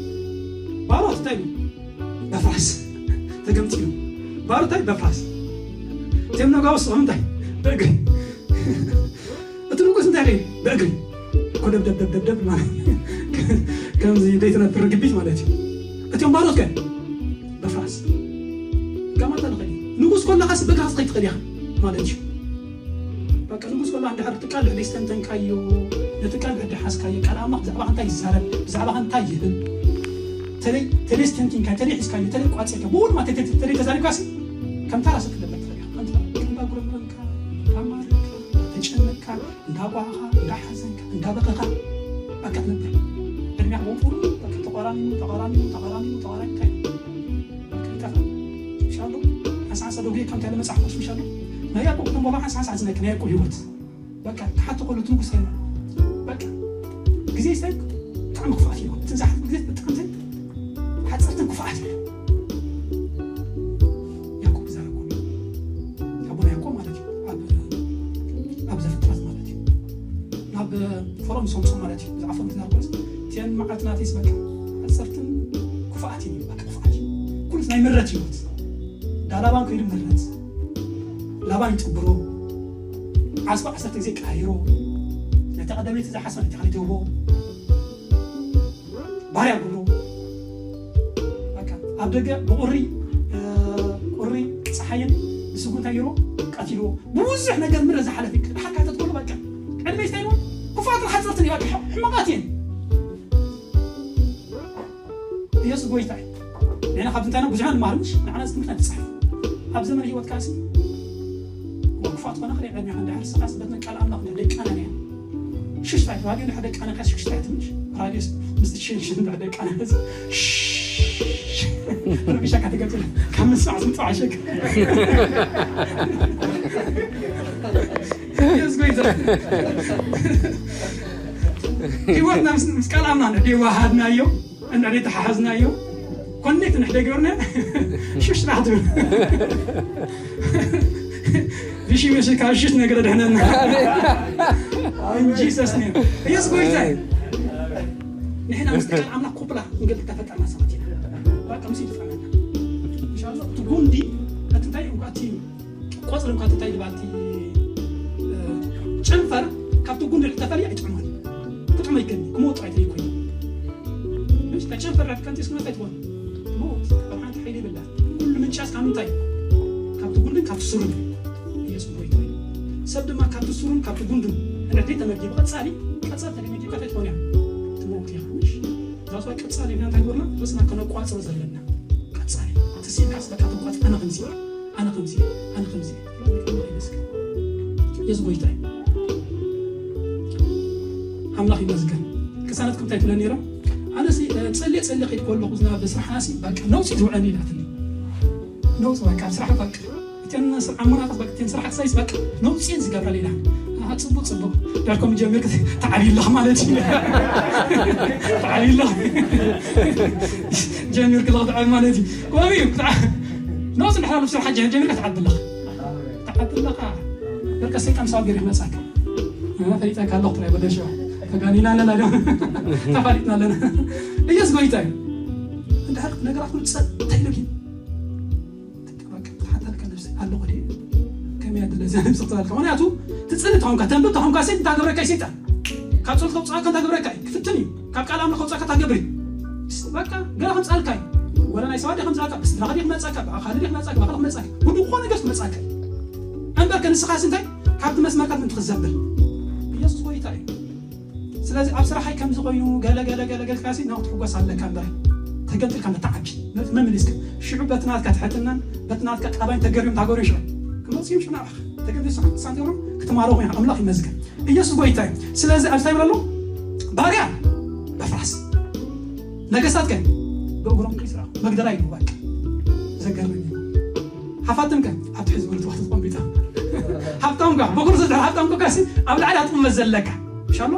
ባሮት እንታይ ነው? በፍራስ ተገምጢሉ። ባሮት እንታይ? በፍራስ። እቶም ነጋውስ እንታይ? በእግሪ። እቲ ንጉስ እንታይ ኸይኑ? በእግሪ። ኮደብ ደብ ደብ ደብ ደብ ማለት ከምዚ ዘይትነፍር ርግቢት ማለት እዩ። እቶም ባሮት ከ በፍራስ። ጋማታ ንኸይድ። ንጉስ ኮለኻስ በእግራ ክትኸይድ ትኽእል ኢኻ ማለት እዩ። በቃ ንጉስ ኮላ እንድሕር እቲ ቃል ልዕሊ ዝተንተንካዮ፣ ነቲ ቃል ልዕሊ ሓዝካዮ፣ ቃል ኣምላኽ ብዛዕባ እንታይ ይዛረብ፣ ብዛዕባ እንታይ ይብል፣ ተለይ ተለይ ዝተንቲንካ፣ ተለይ ሒዝካዮ፣ ተለይ ቋጺርካ፣ ብኡ ድማ ተለይ ተዛሪብካሲ ከም ተራ ሰብ ክትነብር ትኽእል ኢኻ። ከም ተራ፣ ከም እንዳጉረምረምካ፣ እንዳማረርካ፣ እንዳተጨነቅካ፣ እንዳጓሃኻ፣ እንዳሓዘንካ፣ እንዳበኸኻ፣ በቃ ትነብር። ዕድሜኻ ብኡ በቃ ተቆራኒኑ፣ ተቆራኒኑ፣ ተቆራኒኑ፣ ተቆራኒኑ፣ እንታይ በቃ ይጠፍእ። ምሻሎ ሓንሳሓንሳ ዶ ግዜ ከምታ ኢለ መጽሓፍ ቅዱስ ምሻሎ ናይ ያዕቆብ ክንበሎ ሓንሳሓንሳ ዝነክ ናይ ያዕቆብ ህይወት በቃ ክሓቶ ከሎ እቲ ንጉስ እንታይ በቃ ግዜ ይስታይ ብጣዕሚ ክፉኣት እዩ። እቲ ዝሓት ግዜ ብጣዕሚ እንታይ ሓጸርትን ክፉኣት እዩ። ያዕቆብ ክዛረብ ከሎ ኣቦና ያዕቆብ ማለት እዩ። ኣብ ኣብ ዘፍጥረት ማለት እዩ። ናብ ፈርኦን ዝሰምጾ ማለት እዩ። ብዛዕባ ፈርኦን ክዛረብ ከሎስ እተን መዓልትናተይስ በቃ ሓጸርትን ክፉኣት እዩ። በቃ ክፉኣት እዩ። ኩሉስ ናይ ምረት ህይወት። ዳ ላባን ከይዱ ምረት። ላባን ይጥብሮ። ዓስቡ ዓሰርተ ግዜ ቀያይሮ። ነታ ቀዳመይቲ ዝሓስባ ነታ ካልኣይቲ ይህቦ። ባርያ ገብሮ። በቃ ኣብ ደገ ብቁሪ፣ እ፣ ቁሪ፣ ጸሓይን ብስጉ እንታይ ገይርዎ? ቀቲልዎ። ብዙሕ ነገር ምረ ዝሓለፈ እዩ። ክትሓካተት ከሎ በቃ ዕድመ ይስታይ ይሆን? ክፉኣትን ሓጸርትን እዩ። በቃ ሕማቃት እየን። ኢየሱስ ጎይታ እዩ። ንሕና ካብዚ እንታይ ኢና ብዙሕ ንመሃር ምሽ? ንዓና እዚ ትምህርቲ ኣይትጽሕፍ። ኣብ ዘመን ህይወትካ ሲ ክፉኣት ኮነ ክልእ ዕድሜኻ እንድሕር ስቓስ በትና ቃል ኣምላኽ እንድሕር ደይቃነን እያ። ሽሽ ታይ ራድዮ እንድሕር ደይቃነንካ ሽሽ ታይ ትምሽ? ራድዮ ስ-፣ ምስ ትሽንሽን እንድሕር ደይቃነን እዚ ሽሽ። ረቢሻካ ትገብር። ካብ ምስማዕ ስምጣ ዓሸክ። ኢየሱስ ጎይታ። ህይወትና ምስ፣ ምስ ቃል ኣምላኽ እንድሕር ደይዋሃድናዮ፣ እንድሕር ደይተሓሓዝናዮ፣ ኮኔክት እንድሕር ደይገበርና፣ ሽሽ ጥራሕ ትብል። ቢሺ መሲ ካብ ሽሽ ነገር ድሕነና። In Jesus name። ኢየሱስ ጎይታ እዩ። ንሕና ምስ ቃል ኣምላኽ ኮፕላ ክንገብር ተፈጠርና ሰባት ኢና። በቃ ምስ ይጥፈረና። ኢንሻኣላህ እቲ ጉንዲ፣ እቲ እንታይ፣ እንኳ እቲ ቆጽሊ እንኳ እንታይ ይባል፣ እቲ፣ እ፣ ጨንፈር ካብቲ ጉንዲ ተፈልዩ ኣይጥዕሞን። ክጥዕሞ ይከኒ፣ ክመውጥ ኣይትኮይን። ምሽ፣ እታ ጨንፈር ዳት ከንቲስ ክመት ኣይትኮን። ሞት፣ ካብ ሓንቲ ሓይሊ ይብላ። ኩሉ ምንጫስ ካብ ምንታይ? ካብቲ ጉንድን ካብቲ ሱርን። ኢየሱስ ጎይታ እዩ። ሰብ ድማ ካብቲ ሱርን ካብቲ ጉንድን እንድሕር ተመጊቡ ቀጻሊ፣ ቀጻሊ ተመጊብካ እንታይ ትኾን እያ? ትመውት እያ። ምሽ? ዛሷ ቀጻሊ ኢና እንታይ ግበርና? ርእስና ከነቋጽሮ ዘለና። ቀጻሊ። ተሲእካስ በቃ ትቋጽ፣ ኣነ ከምዚ፣ ኣነ ከምዚ፣ ኣነ ከምዚ። ኣምላኽ ይመስገን። ኢየሱስ ጎይታ እዩ። ኣምላኽ ይመስገን። ቅሳነትኩም እንታይ ትብለኒ ነይሮም? ኣነሲ፣ እ፣ ጸልየ ጸልየ ከይድ ከለኹ ናብ ስራሕናሲ በቃ ነውፂ ትውዕለኒ ኢላትኒ። ነውፂ በቃ ኣብ ስራሕ በቃ እተን ስራ-፣ ኣሞናታት በቃ እተን ስራሕ ሳይስ በቃ ነውፂን ዝገብራ ሌላ። ኣሃ፣ ጽቡቅ፣ ጽቡቅ። ዳርኮም ጀሚርክ ተዓቢ ኣለኽ ማለት እዩ። ተዓቢ ኣለኽ። ጀሚርክ ኣለኽ ተዓቢ ማለት እዩ። ከምኡ እዩ። ተዓ-፣ ነውፂ እንድሕር ኣብ ስራሕ ጀ-፣ ጀሚርካ ተዓቢ ኣለኽ። ተዓቢ ኣለኻ። በቃ ሰይጣን ሳው ገይሩ ይመጻካ። ኣሃ፣ ፈሊጠካ ኣለኹ ትራይ ወደ ሸዋ። ተጋኒና ኣለና ዶ? ተፋሊጥና ኣለና። ኢየሱስ ጎይታ እዩ። እንድሕር ነገራት ሁሉ ጸጥ ተይሉ ግን በቃ፣ ትሓታልካ ነብሲ ኣለኹ ድየ? ከመይ ኣድለ እዛ ነብሲ ክትበልካ? ምኽንያቱ፣ ትጽሊ ተኾንካ፣ ተንብብ ተኾንካ፣ ሰይጣን እንታይ ገብረካ እዩ? ሰይጣን ካብ ጸሎት ከውጽኣካ እንታይ ገብረካ እዩ? ክፍትን እዩ። ካብ ቃል ኣምላኽ ከውጽኣካ እንታይ ገብር እዩ? በቃ፣ ገለ ከምጽኣልካ እዩ። ወላ ናይ ሰባት ድየ ከምጽኣልካ፣ ብስድራኻ ድየ ክመጽኣካ፣ ብኣኻሊ ድየ ክመጽኣካ፣ ብኣኻሊ ክመጽኣካ፣ ብዝኾነ ነገር ክመጽኣካ እዩ። እምበር ከ ንስኻስ እንታይ? ካብቲ መስመርካ ምእንቲ ክትዘብል። ኢየሱስ ጎይታ እዩ። ስለዚ ኣብ ስራሐይ ከምዚ ኮይኑ ገለ ገለ ገለ ገለ ኢልካሲ ናብኡ ትሕጎስ ኣለካ እምበር ተገምጢልካ መተዓቢ መ-፣ መመሊስካ ሽዑ በቲ ናትካ ትሕትናን በቲ ናትካ ጠባይን ተገርዮም ታገርዮ ሽዑ ክመፅኡ እዮም ሽዑ ናባኻ ተገምጢል ሳንቲም ክትማረኹ ኢኻ። ኣምላኽ ይመስገን። ኢየሱስ ጎይታ እዩ። ስለዚ ኣብዚ እንታይ ይብል ኣሎ? ባርያ በፍራስ ነገስታት ከ ብእግሮም ከይስራኹ መግደላ እዩ በቃ ዘገርም እዩ። ሃፋትም ከ ኣብ ትሕቲ ዝብሉ ተባህቶ ተቐሚጦም ሃብታም ከ በኩር ዘድሕር ሃብታም ከ ካሲ ኣብ ላዕሊ ኣጥቕመ ዘለካ ምሻሎ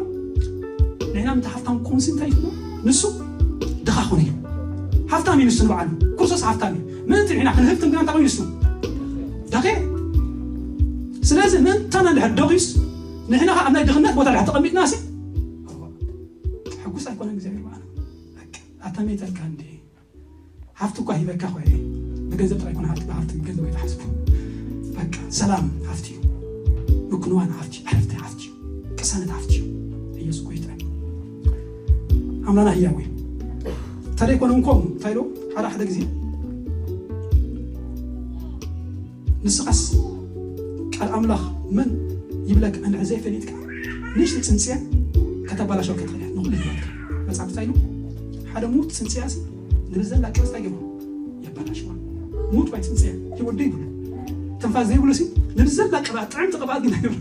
ንሕና እንተ ሃፍታም ኮንሲ እንታይ ይብሎ? ንሱ ድኻ ኮነ እዩ። ሃፍታም እዩ ንሱ ንባዕሉ። ክርስቶስ ሃፍታም እዩ። ምእንቲ ንሕና ክንህብትም ግና እንታይ ኮይኑ ንሱ? ደኸ። ስለዚ ምእንታና እንድሕር ደኺዩስ፣ ንሕና ኸዓ ኣብ ናይ ድኽነት ቦታ ድሕር ተቐሚጥና ሲ፣ ሕጉስ ኣይኮነን እግዚኣብሔር ብኣና። በቃ፣ ኣተመይተልካ እንዴ? ሃፍቲ እኳ ሂበካ ኮይነ፣ ብገንዘብ ጥራይ ኮነ ሃፍቲ፣ ብሃፍቲ ገንዘብ ኣይትሓስቡ። በቃ፣ ሰላም ሃፍቲ እዩ። ምክንዋን ሃፍቲ እዩ። ዕረፍቲ ሃፍቲ እዩ። ቅሳነት ሃፍቲ እዩ። ኢየሱስ ጎይታ እዩ። ኣምላና ህያው እዩ። ተደይኮነ እንኮም እንታይ ኢሉ? ሓደ ሓደ ግዜ ንስኻስ ቃል ኣምላኽ መን ይብለካ እንድሕር ዘይፈሊጥካ፣ ንእሽተይ ጽንጽያ ከተባላሽወካ ትኽእል እያ። ንኹሉ ህይወትካ። መጽሓፍ እንታይ ኢሉ? ሓደ ሙት ጽንጽያ ሲ ንብዘላ ቅርጽ እንታይ ገይሩ? የባላሽዋ። ሙት ባይ ጽንጽያ ህይወት ዘይብሉ፣ ትንፋስ ዘይብሉ ሲ ንብዘላ ቅብኣት፣ ጥዕምቲ ቅብኣት ግን ይብሉ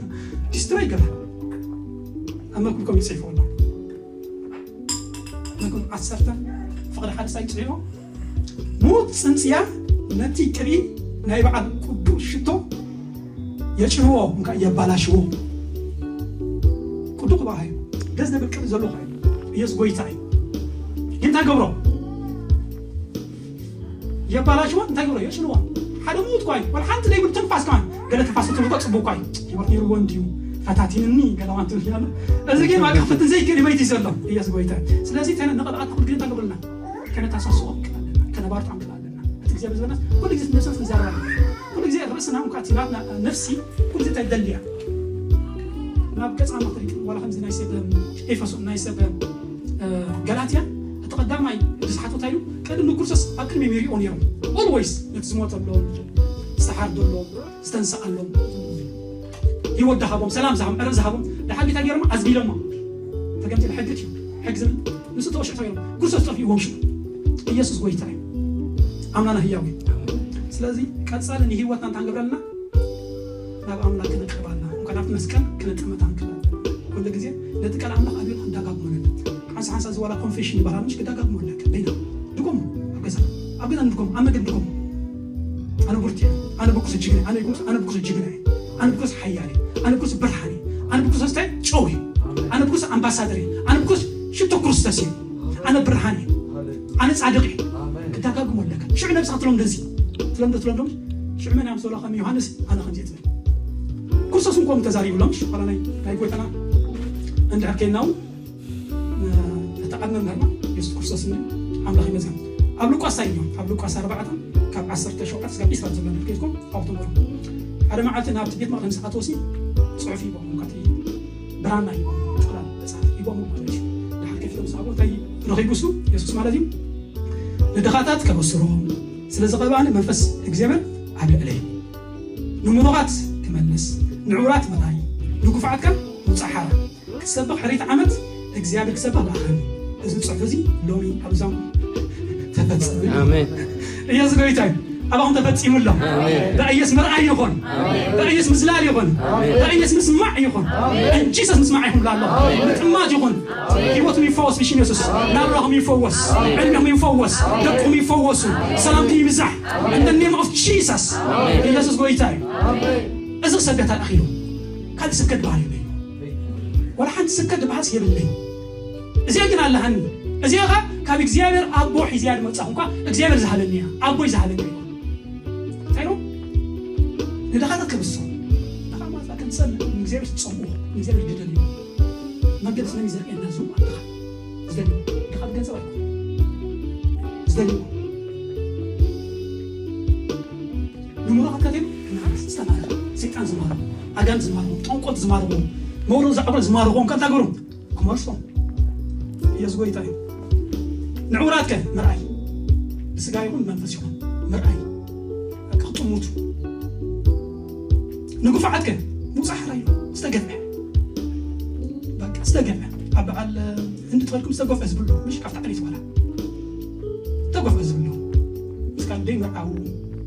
ዲስትሮይ ይገብራ። ኣብ መክብልኮም ይጽሕፎ ኣሎ። መክብብ ዓሰርተ ፍቕዲ ሓደ ሳይ ጽሒፎ፣ ሙት ጽንጽያ ነቲ ቅብኢ ናይ በዓል ቅዱስ ሽቶ የጭንዎ፣ እንካ የባላሽዎ። ቅዱስ ቅብኣ እዩ። ደስ ዘብል ቅብኢ ዘለዎ እዩ። ኢየሱስ ጎይታ እዩ። ግን እንታይ ገብሮ? የባላሽዎ። እንታይ ገብሮ? የጭንዎ። ሓደ ሙት ኳይ፣ ወላ ሓንቲ ዘይብሉ ትንፋስ ከማን፣ ገለ ትንፋስ ትንፋስ ጽቡቅ ኳይ። ህይወት ነይርዎ እንዲዩ፣ ፈታቲንኒ፣ ገለ ዋን ትብል ያለ። እዚ ግን ዋጋ ክፍትን ዘይክእል በይቲ ዘሎ። ኢየሱስ ጎይታ። ስለዚ ተነ ንቕብኣት ኩሉ ግዜ እንታይ ገብርና? ከነተሳስኦ ክንክእል ኣለና። ከነባርቶ ክንክእል ኣለና። እቲ እግዚኣብሔር ዝበለና ኩሉ ግዜ ነብስና ክንዛረብ ኣለና። ኩሉ ግዜ ርእስና እንኳ እቲ ናትና ነፍሲ ኩሉ ግዜ እንታይ ደልያ? ናብ ገጽ ኣምላኽ ተሪቂ ዋላ ከምዚ ናይ ሰብ ኤፌሶን ናይ ሰብ፣ እ፣ ገላትያ እቲ ቀዳማይ ዝሓተታ ኢሉ ቅድሚ ንክርስቶስ ኣብ ቅድሚ ይሪኦ ነይሮም። ኦልዌይስ ነቲ ዝሞተሎም፣ ዝተሓርደሎም፣ ዝተንስኣሎም፣ ህይወት ዝሃቦም፣ ሰላም ዝሃቦም፣ ዕረፍቲ ዝሃቦም፣ ድሓር እንታይ ገይሮም? ኣዝቢሎሞ። ተገምቲ ሕጊ እዩ። ሕጊ ዝብል ንሱ ተወሽዑ ተገይሮም። ክርስቶስ ጠፊእዎም ሽዑ። ኢየሱስ ጎይታ እዩ። ኣምላና ህያው እዩ። ስለዚ ቀጻሊ ንህይወትና እንታይ ክንገብረልና? ናብ ኣምላኽ ክንቅርብ ኣለና። እንኳን ኣብቲ መስቀል ክንጥመት ኣንክእል። ኩሉ ግዜ ነቲ ቃል ኣምላኽ ኣብ ህይወት ክንደጋግሞ ኣለና። ሓንሳ ሓንሳ ዝዋላ ኮንፌሽን ይበሃል ምሽ ክደጋግሞ ኣለካ። በይና ድጎም ኣብ ገዛ ኣብ ገዛ ንድጎም ኣብ መገድ ድጎም። ኣነ ብርቱ እየ። ኣነ ብኩስ ጅግና እየ። ኣነ ብኩስ ኣነ ብኩስ ጅግና እየ። ኣነ ብኩስ ሓያል እየ። ኣነ ብኩስ ብርሃን እየ። ኣነ ብኩስ ስታይ ጨው እየ። ኣነ ብኩስ ኣምባሳደር እየ። ኣነ ብኩስ ሽቶ ክርስቶስ እየ። ኣነ ብርሃን እየ። ኣነ ጻድቕ እየ። ክደጋግሞ ኣለካ። ሽዑ ነብስኻ ትለምዶ እዚ ትለምዶ ትለምዶ ሽዑ መን ኣምሰሎ ከም ዮሃንስ ኣነ ከምዚ ትብል ክርስቶስ እንኮም ተዛሪብሎም ሽኮላ ናይ ናይ ጎይታና እንድሕር ከይናው ተቃድ መምህርና ኢየሱስ ክርስቶስ እንዲ ኣምላኽ ይመስገን። ኣብ ሉቃስ እንታይ እዩ? ኣብ ሉቃስ ኣርባዕተ ካብ ዓሰርተ ሸውዓተ ስጋብ ዒስራ ዘሎ ንድከይትኩም ኣብቶም ሓደ መዓልቲ ናብቲ ቤት መቕደስ ምስ ኣተወሲ ጽሑፍ ይቦም እንኳቲ ብራና ይቦም ጥራን መጽሓፍ ይቦም ማለት እዩ። ድሓር ከፊቶም ሳቦ እንታይ ረኺቡ እሱ ኢየሱስ ማለት እዩ? ንድኻታት ከበስሮም ስለ ዝቐባኒ መንፈስ እግዚኣብሔር ኣብ ልዕለይ፣ ንምሩቓት ክመልስ፣ ንዕውራት ምርኣይ፣ ንግፉዓት ከም ምብጻሕ ሓራ ክሰብኽ ሕሪት ዓመት እግዚኣብሔር ክሰብኽ ለኣኸኒ። እዚ ጽሑፍ እዚ ሎሚ ኣብዛም ተፈጸመ። ኣሜን። ኢየሱስ ጎይታ እዩ። ኣባኹም ተፈጺሙ ኣሎ። ኣሜን። ብኢየሱስ ምርኣይ ይኹን። ኣሜን። ብኢየሱስ ምዝላል ይኹን። ኣሜን። ብኢየሱስ ምስማዕ ይኹን። ኣሜን። እንጂሰስ ምስማዕ ይኹን ብላ ኣሎ። ኣሜን። ምጥማት ይኹን። ህይወትኩም ይፈወስ ብሽም የሱስ። ናብራኹም ይፈወስ። ዕድሜኹም ይፈወስ። ደቅኹም ይፈወሱ። ሰላምኩም ይብዛሕ። In the name of Jesus። ኢየሱስ ጎይታ እዩ። እዚ ሰገት ኣኺሉ ካልእ ስብከት በሃል የብለይ። ዋላ ሓንቲ ስብከት ዝበሃል የብለይ። እዚኣ ግን ኣለሃኒ። እዚኣ ኸ ካብ እግዚኣብሔር ኣቦ ሒዝያ ዝመጻኹ እኳ እግዚኣብሔር ዝሃበኒ እያ። ኣቦይ ዝሃበኒ እያ። እንታይ ኢሉ? ንድኻታት ከብሶ። ድኻ ማለት ከምጸን ንእግዚኣብሔር ትጸምኦ፣ ንእግዚኣብሔር ግደል እዩ። መገድ ስለሚ ዘርእየና ዙም ኣድኻ። ዝደልዩ። ድኻ ብገንዘብ ኣይኮን። ዝደልዩ። ንምሮ ከተቴም ዝተማረ። ሰይጣን ዝማርዎ፣ ኣጋንንት ዝማርዎ፣ ጠንቆልት ዝማርዎ፣ መውሮ ዛዕባ ዝማርዎም ከንታ ገሩ ክመልሶም። ኢየሱስ ጎይታ እዩ። ንዕውራትከ ምርኣይ፣ ብስጋ ይኹን መንፈስ ይኹን ምርኣይ፣ በቃ ክጥሙቱ። ንግፉዓትከ ምብጻሕ ራዩ ዝተገፍዐ፣ በቃ ዝተገፍዐ። ኣብ በዓል ህንዲ ተኸድኩም ዝተገፍዐ ዝብሉ፣ ምሽ ካብቲ ዓሌት ዋላ ዝተገፍዐ ዝብሉ። ምስ ካልእ ደይ ምርዓው፣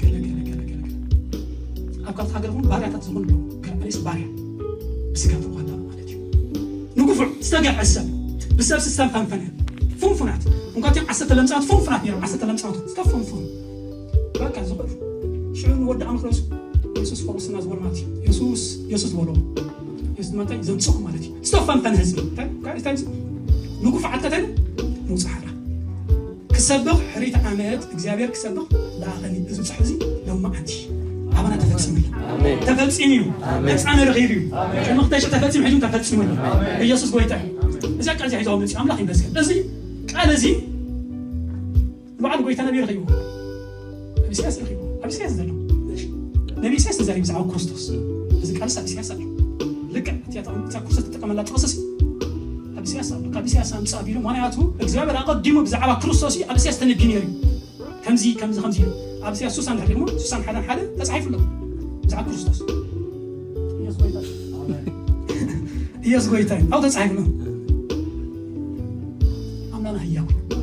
ገለ፣ ገለ፣ ገለ፣ ገለ፣ ገለ። ኣብ ካልእ ሃገር እውን ባርያታት ዝኾኑ ኣለዉ። ገለ ዓሌት ባርያ፣ ብስጋ ተዋላ ማለት እዩ። ንግፉዕ ዝተገፍዐ ሰብ፣ ብሰብ ዝተፈንፈነ፣ ፍንፉናት። እንኳ እቲኦም ዓሰርተ ለምጻት ፍንፉናት ነይሮም፣ ዓሰርተ ለምጻት ዝተፈንፉኑ። በቃ ዝኽእሉ። ሽዑ ንወዲ ኣምክሮስ የሱስ ፈውስና ዝበሎ ማለት እዩ። የሱስ፣ የሱስ ዝበሎ። የሱስ ድማ እንታይ? ዘምጽኹ ማለት እዩ። ዝተፈንፈነ ህዝቢ። እንታይ? እንታይ? እንታይ? ብክፉዓት ከተን ምውፃእ ሓራ ክሰብኽ ሕሪት ዓመት እግዚኣብሔር ክሰብኽ ለኣኸኒ። እዚ ፅሑፍ እዚ ሎማዓንቲ ኣባና ተፈፂሙ እዩ። ኣሜን። ተፈፂሙ እዩ። ኣሜን። ሕፃን ረኺቡ እዩ። ቅድሚ ክልተ ሽሕ ተፈፂሙ፣ ሕጂ ተፈፂሙ እዩ። ኢየሱስ ጎይታ እዩ። እዚኣ ቃል እዚኣ ሒዞም መፅኡ ኣምላኽ ይመስገን። እዚ ቃል እዚ ንባዕሉ ጎይታ ነቢይ ረኺቡ ኣብ ኢሳያስ ረኺቡ ኣብ ኢሳያስ ዘሎ ነቢ ኢሳያስ ተዛሪቡ ብዛዕባ ክርስቶስ። እዚ ቃልስ ኣብ ኢሳያስ ኣሎ። ልክዕ እቲኣ እታ ክርስቶስ ትጥቀመላ ጥቕስስ ኣብ ኢሳያስ ኣሎ። ካብ ኢሳያስ ኣምፅእ ኣቢሉ፣ ምኽንያቱ እግዚኣብሔር ኣቐዲሙ ብዛዕባ ክርስቶስ ኣብ ኢሳያስ ተነቢዩ ነይሩ እዩ። ከምዚ ከምዚ ከምዚ ኢሉ ኣብ ኢሳያስ ሱሳን ድሕሪኹሞ ሱሳን ሓደን ሓደ ተፃሒፉ ኣሎ። ብዛዕባ ክርስቶስ ኢየሱስ ጎይታ እዩ። ኢየሱስ ጎይታ እዩ። ኣብኡ ተፃሒፉ ኣሎ። ኣምላና ህያው እዩ።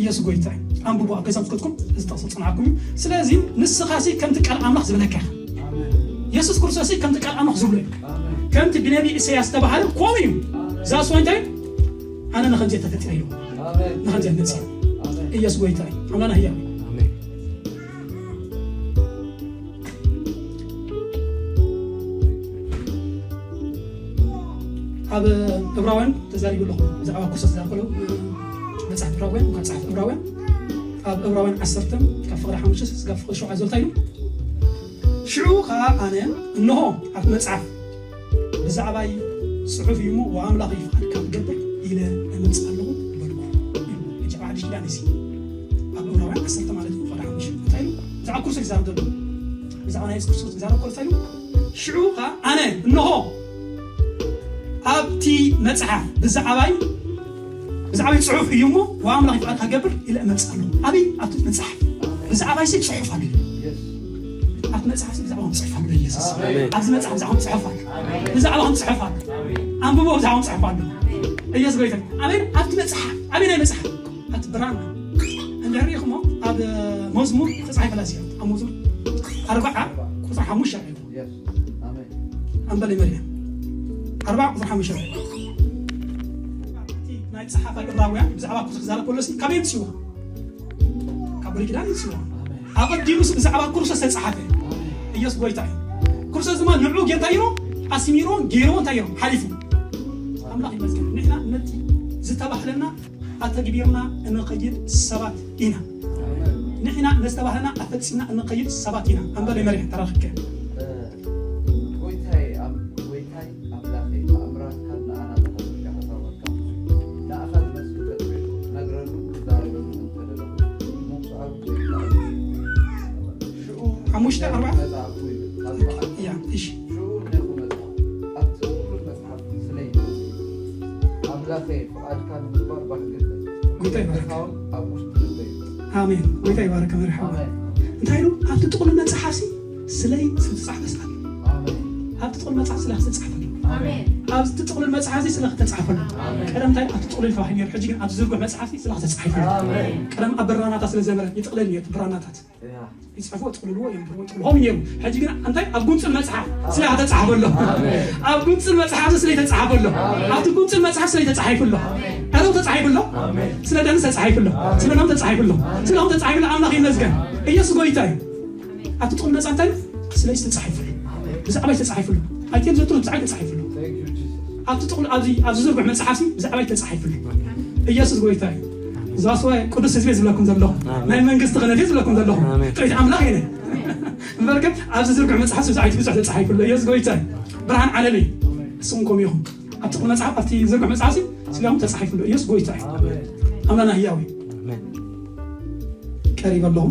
ኢየሱስ ጎይታ እዩ። ኣንብቡ፣ ኣብ ገዛም ዝከድኩም እዚ ጥቕሲ ክፅንዓኩም እዩ። ስለዚ ንስኻ ሲ ከምቲ ቃል ኣምላኽ ዝብለካ ኢኻ። ኢየሱስ ክርስቶስ ሲ ከምቲ ቃል ኣምላኽ ዝብሎ እዩ። ከምቲ ብነቢ ኢሳያስ ዝተባህለ ከምኡ እዩ። ዛስ ዋይ እንታይ ኣነ ንኸምዚኣ ተፈጢረ ኢሉ ንኸምዚኣ መፅእ ኢየሱስ ጎይታ እዩ። ኣምላና ህያው እዩ። ኣሜን። ኣብ እብራውያን ተዛሪቡ ኣለኹ። ብዛዕባ ኩርሰት ዝዛረብ ከለዉ መጽሓፍ እብራውያን፣ ካብ ጸሓፍ እብራውያን ኣብ እብራውያን ዓሰርተ ካብ ፍቕሪ ሓሙሽተ እስካብ ፍቕሪ ሸውዓተ ዘሎ እንታይ ኢሉ? ሽዑ ኸኣ ኣነ እንሆ ኣብቲ መጽሓፍ ብዛዕባይ ጽሑፍ እዩ እሞ ወኣምላኽ እዩ ፍቓድካ ክገብር ኢለ እመጽእ ኣለኹ በልኩ። ሕጂ ኣብ ሓድሽ ኪዳን እዚ ኣብ እብራውያን ዓሰርተ ማለት እዩ ፍቕሪ ሓሙሽተ እንታይ ኢሉ? ብዛዕባ ኩርሰት ይዛረብ ዘሎ ብዛዕባ ናይ የሱስ ክርስቶስ ይዛረብ ከሎ እንታይ ኢሉ? ሽዑ ኸኣ ኣነ እንሆ ኣብቲ መጽሓፍ ብዛዕባይ ብዛዕባይ ጽሑፍ እዩ እሞ ወኣምላኽ ፍቓድ ክገብር ኢለ እመጽእ ኣለኹ። ኣበይ? ኣብቲ መጽሓፍ ብዛዕባይ ሲ ጽሑፍ ኣሎ። ኣብቲ መጽሓፍ ሲ ብዛዕባኹም ጽሑፍ ኣሎ። ኢየሱስ ኣብዚ መጽሓፍ ብዛዕባኹም ጽሑፍ ኣሎ። ብዛዕባኹም ጽሑፍ ኣሎ። ኣንብቦ ብዛዕባኹም ጽሑፍ ኣሎ። ኢየሱስ ጎይታ ኣበይ? ኣብቲ መጽሓፍ ኣበይ ናይ መጽሓፍ ኣብቲ ብራና እንድሕር ኢኹሞ ኣብ መዝሙር ተጻሒፈላ እያ። ኣብ መዝሙር ኣርባዓ ቁጽሪ ሓሙሽተ ኣንበል መርያ ኣርባዓ ቁጽሪ ሓሙሽተ ናይ ጸሓፋይ እብራውያን ብዛዕባ ኩርሰት ክዛረብ ከሎ ሲ ካበይ ምጽዋ? ካብ ብሉይ ኪዳን ምጽዋ። ኣቐዲሙስ ብዛዕባ ኩርሰት ተጻሓፈ። ኢየሱስ ጎይታ እዩ። ኩርሰት ድማ ንዑ ጌታ ኢሮ ኣስሚሮ ጌሮ እንታይ ኢሮ ሓሊፉ ኣምላኽ ይመስገን። ንሕና ነቲ ዝተባህለና ኣተግቢርና እንኸይድ ሰባት ኢና። ንሕና ነዝተባህለና ኣፈጺምና እንኸይድ ሰባት ኢና። ኣንበል መሪሕ ተራኽከ ጎይታይ ኣም- ጎይታይ ኣምላኸይ ተኣምራትካን ንኣና ዝኸፍልካ ሓሳባትካ ንኣኻ ዝመስል ፈጥሬ ክነግረሉ ክዛረበሉ እንተደለኹ ምውፅኣሉ ዘይከኣል እዩ። ሽኡ ሓሙሽተ ኣርባዓ መጽሓፉ ይብል ኣብ በዓል እያ እሺ ሽኡ እነኹ መጽሓፍ ኣብቲ ኩሉ መጽሓፍ ስለይ ኣምላኸይ ፍቓድካ ንምግባር ባህግለ ጎይታ ይባርክ እስኻውን ኣብ ውሽጢ ልበይ ኣሜን። ጎይታ ይባርክ መሪሕ ሓወ ኣሜን እንታይ ኢሉ ኣብቲ ጥቕሉል መጽሓፍሲ ስለይ ዝተጻሕፈ ስኣል ኣሜን ኣብቲ ጥቕሉል መጽሓፍ ስለ ዝተጻሕፈ ኣሎ ኣሜን ኣብዚ ጥቕሉል መጽሓፍሲ ስለ ከተጻሕፈሉ ቀደም እንታይ ኣብቲ ጥቕሉል ተባሂሉ ነይሩ ሕጂ ግን ኣብዚ ዝርግሕ መጽሓፍሲ ስለ ከተጻሒፈሉ ኣሜን ቀደም ኣብ ብራናታት ስለ ዝነበረ ይጥቕለል ነይሩ ብራናታት ያ ይጽሕፍዎ ጥቕልልዎ እዮም ብርዎ ጥቕልሆም ነይሩ ሕጂ ግን እንታይ ኣብ ጉንጽል መጽሓፍ ስለ ተጻሕፈሎ ኣብ ጉንጽል መጽሓፍ ስለ ተጻሕፈሎ ኣብቲ ጉንጽል መጽሓፍ ስለ ተጻሒፉሎ ቀደም ተጻሒፉሎ ስለ ደንስ ተጻሒፉሎ ስለ ኖም ተጻሒፉሎ ስለኹም ተጻሒፉሎ ኣምላኽ ይመስገን ኢየሱስ ጎይታ እዩ ኣብቲ ጥቕሉል መጽሓፍ እንታይ እዩ ስለዚ ተጻሒፉሎ ብዛዕባ ተጻሒፉሎ ኣይትም ዘትሩ ብዛዕባ ተጻሒፉሎ ኣብቲ ጥቕሉል ኣብዚ ኣብዚ ዝርግሕ መጽሓፍ ብዛዕባ ተጻሒፉሎ ኢየሱስ ጎይታ እዩ ዛስዋ ቅዱስ ህዝቢ ዝብለኩም ዘለኹ ናይ መንግስቲ ክህነት ዝብለኩም ዘለኹ ጥሪት ኣምላኽ እየ እምበር ግን ኣብዚ ዝርግሕ መጽሓፍ ብዛዕባ ብዙሕ ተጻሒፉሎ ኢየሱስ ጎይታ እዩ ብርሃን ዓለም እዩ ንስኹም ከምኡ ኢኹም ኣብቲ ጥቕሉል መጽሓፍ ኣብቲ ዝርግሕ መጽሓፍ ስለኹም ተጻሒፉሎ ኢየሱስ ጎይታ እዩ ኣምላና ህያው እዩ ቀሪበ ኣለኹ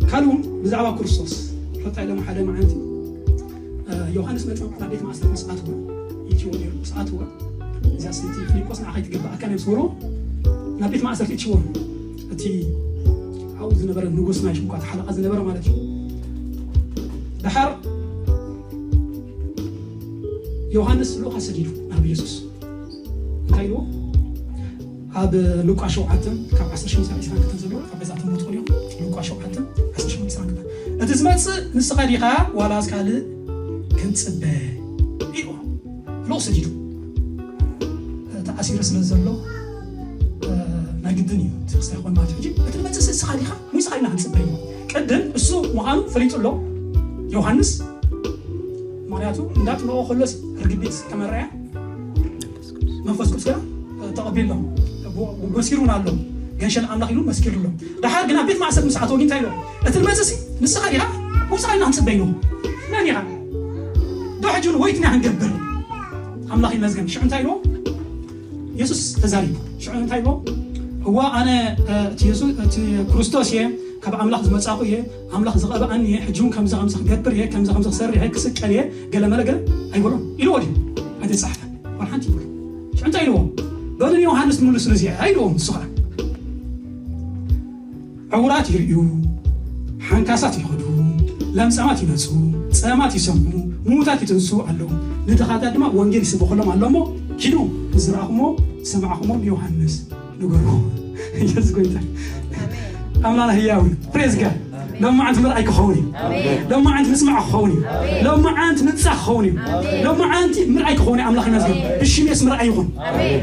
ካልኡ እውን ብዛዕባ ክርስቶስ ፈታ ኢሎም ሓደ መዓልቲ ዮሃንስ መጥምቅ ናብ ቤት ማእሰርቲ ምስ ኣትወ ይትዎ ነይሩ ምስ ኣትወ እዚኣ ሰይቲ ፊልጶስ ንዓኻ ይትግባኣካ ናይ ምስ በሎ ናብ ቤት ማእሰርቲ ይትዎ እቲ ኣብኡ ዝነበረ ንጉስ ናይ ሽምቋት ሓለቓ ዝነበረ ማለት እዩ ድሓር ዮሃንስ ልኡኻ ሰዲዱ ናብ ኢየሱስ እንታይ ኢልዎ ኣብ ሉቃ ሸውዓተ ካብ ዓሰርተ ሸሞንተ ክሳብ ዕስራን ክልተን ዘሎ ኣብ ገዛ ተምልጡ እዮም ሉቃ ሸውዓተ ዓሰርተ ሸሞንተ ዕስራን ክልተን እቲ ዝመፅእ ንስኻ ዲኻ ዋላስ ካልእ ክንፅበ ኢልዎ ልኡኽ ሰዲዱ ተኣሲሩ ስለ ዘሎ ናይ ግድን እዩ እቲ ክስታይ ክኾን ማለት ሕጂ እቲ ዝመፅእ ንስኻ ዲኻ ሙሳኻ ኢና ክንፅበ እዩ ቅድም እሱ ምዃኑ ፈሊጡ ኣሎ ዮሃንስ ምክንያቱ እንዳጥምቆ ከሎስ ርግቢት ከመረያ መንፈስ ቅዱስ ገና ተቐቢሎም በሲሩን ኣሎ። ገንሸል ኣምላኽ ኢሉ መስኪሩሎም። ደሓር ግና ቤት ማእሰር ምስ ኣተወ ግን እንታይ ኢሎ? እቲ ንመጽእ ሲ ንስኻ ዲኻ? ወስኻ ኢና ክንጽበይ ኢሎ። መን ኢኻ? ዶ ሕጂ እውን ወይትና ክንገብር? ኣምላኽ ይመስገን። ሽዑ እንታይ ኢሎ? የሱስ ተዛሪቡ። ሽዑ እንታይ ኢሎ? እዋ ኣነ እቲ የሱስ እቲ ክርስቶስ እየ፣ ካብ ኣምላኽ ዝመጻኹ እየ፣ ኣምላኽ ዝቐብኣኒ እየ፣ ሕጂ እውን ከምዚ ከምዚ ክገብር እየ፣ ከምዚ ከምዚ ክሰርሕ እየ፣ ክስቀል እየ፣ ገለ መለ ገለ ኣይበሎን ኢልዎ ድዩ? ኣይተጻሕፈን። ዋላ ሓንቲ ይብሉ። ሽዑ እንታይ ኢልዎም? በሉ ንዮሃንስ ትምልሱሉ እዚኣ ኢልዎም። ንሱ ኸዓ ዕውራት ይርእዩ፣ ሓንካሳት ይኸዱ፣ ለምጻማት ይነጹ፣ ጸማት ይሰምዑ፣ ምዉታት ይትንሱ ኣለዉ፣ ንድኻታት ድማ ወንጌል ይስበኸሎም ኣሎ። እሞ ኪዱ ንዝረኣኹሞ ዝሰማዕኹሞ ንዮሃንስ ንገርዎ። ኢየሱስ ጎይታ። ኣምላኽና ህያው እዩ። ፕሬዝ ጋድ። ሎማዓንቲ ምርኣይ ክኸውን እዩ። ሎማዓንቲ ምስማዕ ክኸውን እዩ። ሎማዓንቲ ምንጻ ክኸውን እዩ። ሎማዓንቲ ምርኣይ ክኸውን እዩ። ኣምላኽ ይመስገን። ብሽም የሱስ ምርኣይ ይኹን።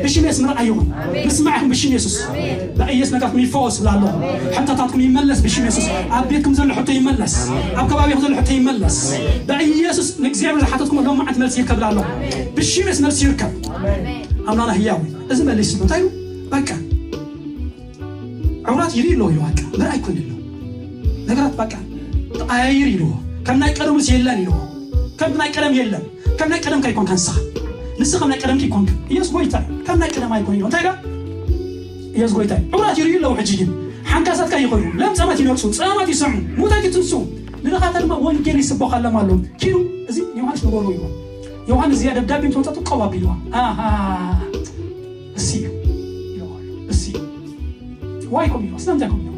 ብሽም የሱስ ምርኣይ ይኹን። ምስማዕ ይኹን ብሽም የሱስ። ብኢየሱስ ነገራትኩም ይፈወስ ብላ ኣለኹ። ሕቶታትኩም ይመለስ ብሽም የሱስ። ኣብ ቤትኩም ዘሎ ሕቶ ይመለስ። ኣብ ከባቢኹም ዘሎ ሕቶ ይመለስ። ብኢየሱስ ንእግዚኣብሔር ዝሓተትኩም ሎማዓንቲ መልሲ ይርከብ ብላ ኣለኹ። ብሽም የሱስ መልሲ ይርከብ። ኣምላኽና ህያው እዩ። እዚ መሊሱ እንታይ እዩ? በቃ ዕውራት ይርኢ ኣለዉ ኢሉ በቃ ምርኣይ ኮይኑ ኣሎ። ነገራት በቃ ተቐያይር ኢልዎ። ከም ናይ ቀደሙስ የለን ኢልዎ። ከም ናይ ቀደም የለን። ከም ናይ ቀደም ከይኮንካ ንስኻ። ንስኻ ከም ናይ ቀደም ከይኮንካ። ኢየሱስ ጎይታ እዩ። ከም ናይ ቀደም ኣይኮን ኢልዎ። እንታይ ኢላ? ኢየሱስ ጎይታ እዩ። ዕውራት ይርኢ ኣለዉ ሕጂ ግን። ሓንካሳት ከ ይኸዱ። ለምጻማት ይነጹ። ጸማማት ይሰምዑ። ሙታት ይትንሱ። ንድኻታት ድማ ወንጌል ይስበኸሎም ኣሎ። ኪዱ እዚ ዮሃንስ ንገርዎ ኢልዎ። ዮሃንስ እዚኣ ደብዳቤ ምስ ወጻቱ ቆብ ኣቢልዋ። ኣሃ። እሲ እዩ። ኢልዎ ኣሎ። እሲ እዩ። ዋይ ኮም ኢልዎ። ስለምንታይ ኮም ኢልዎ?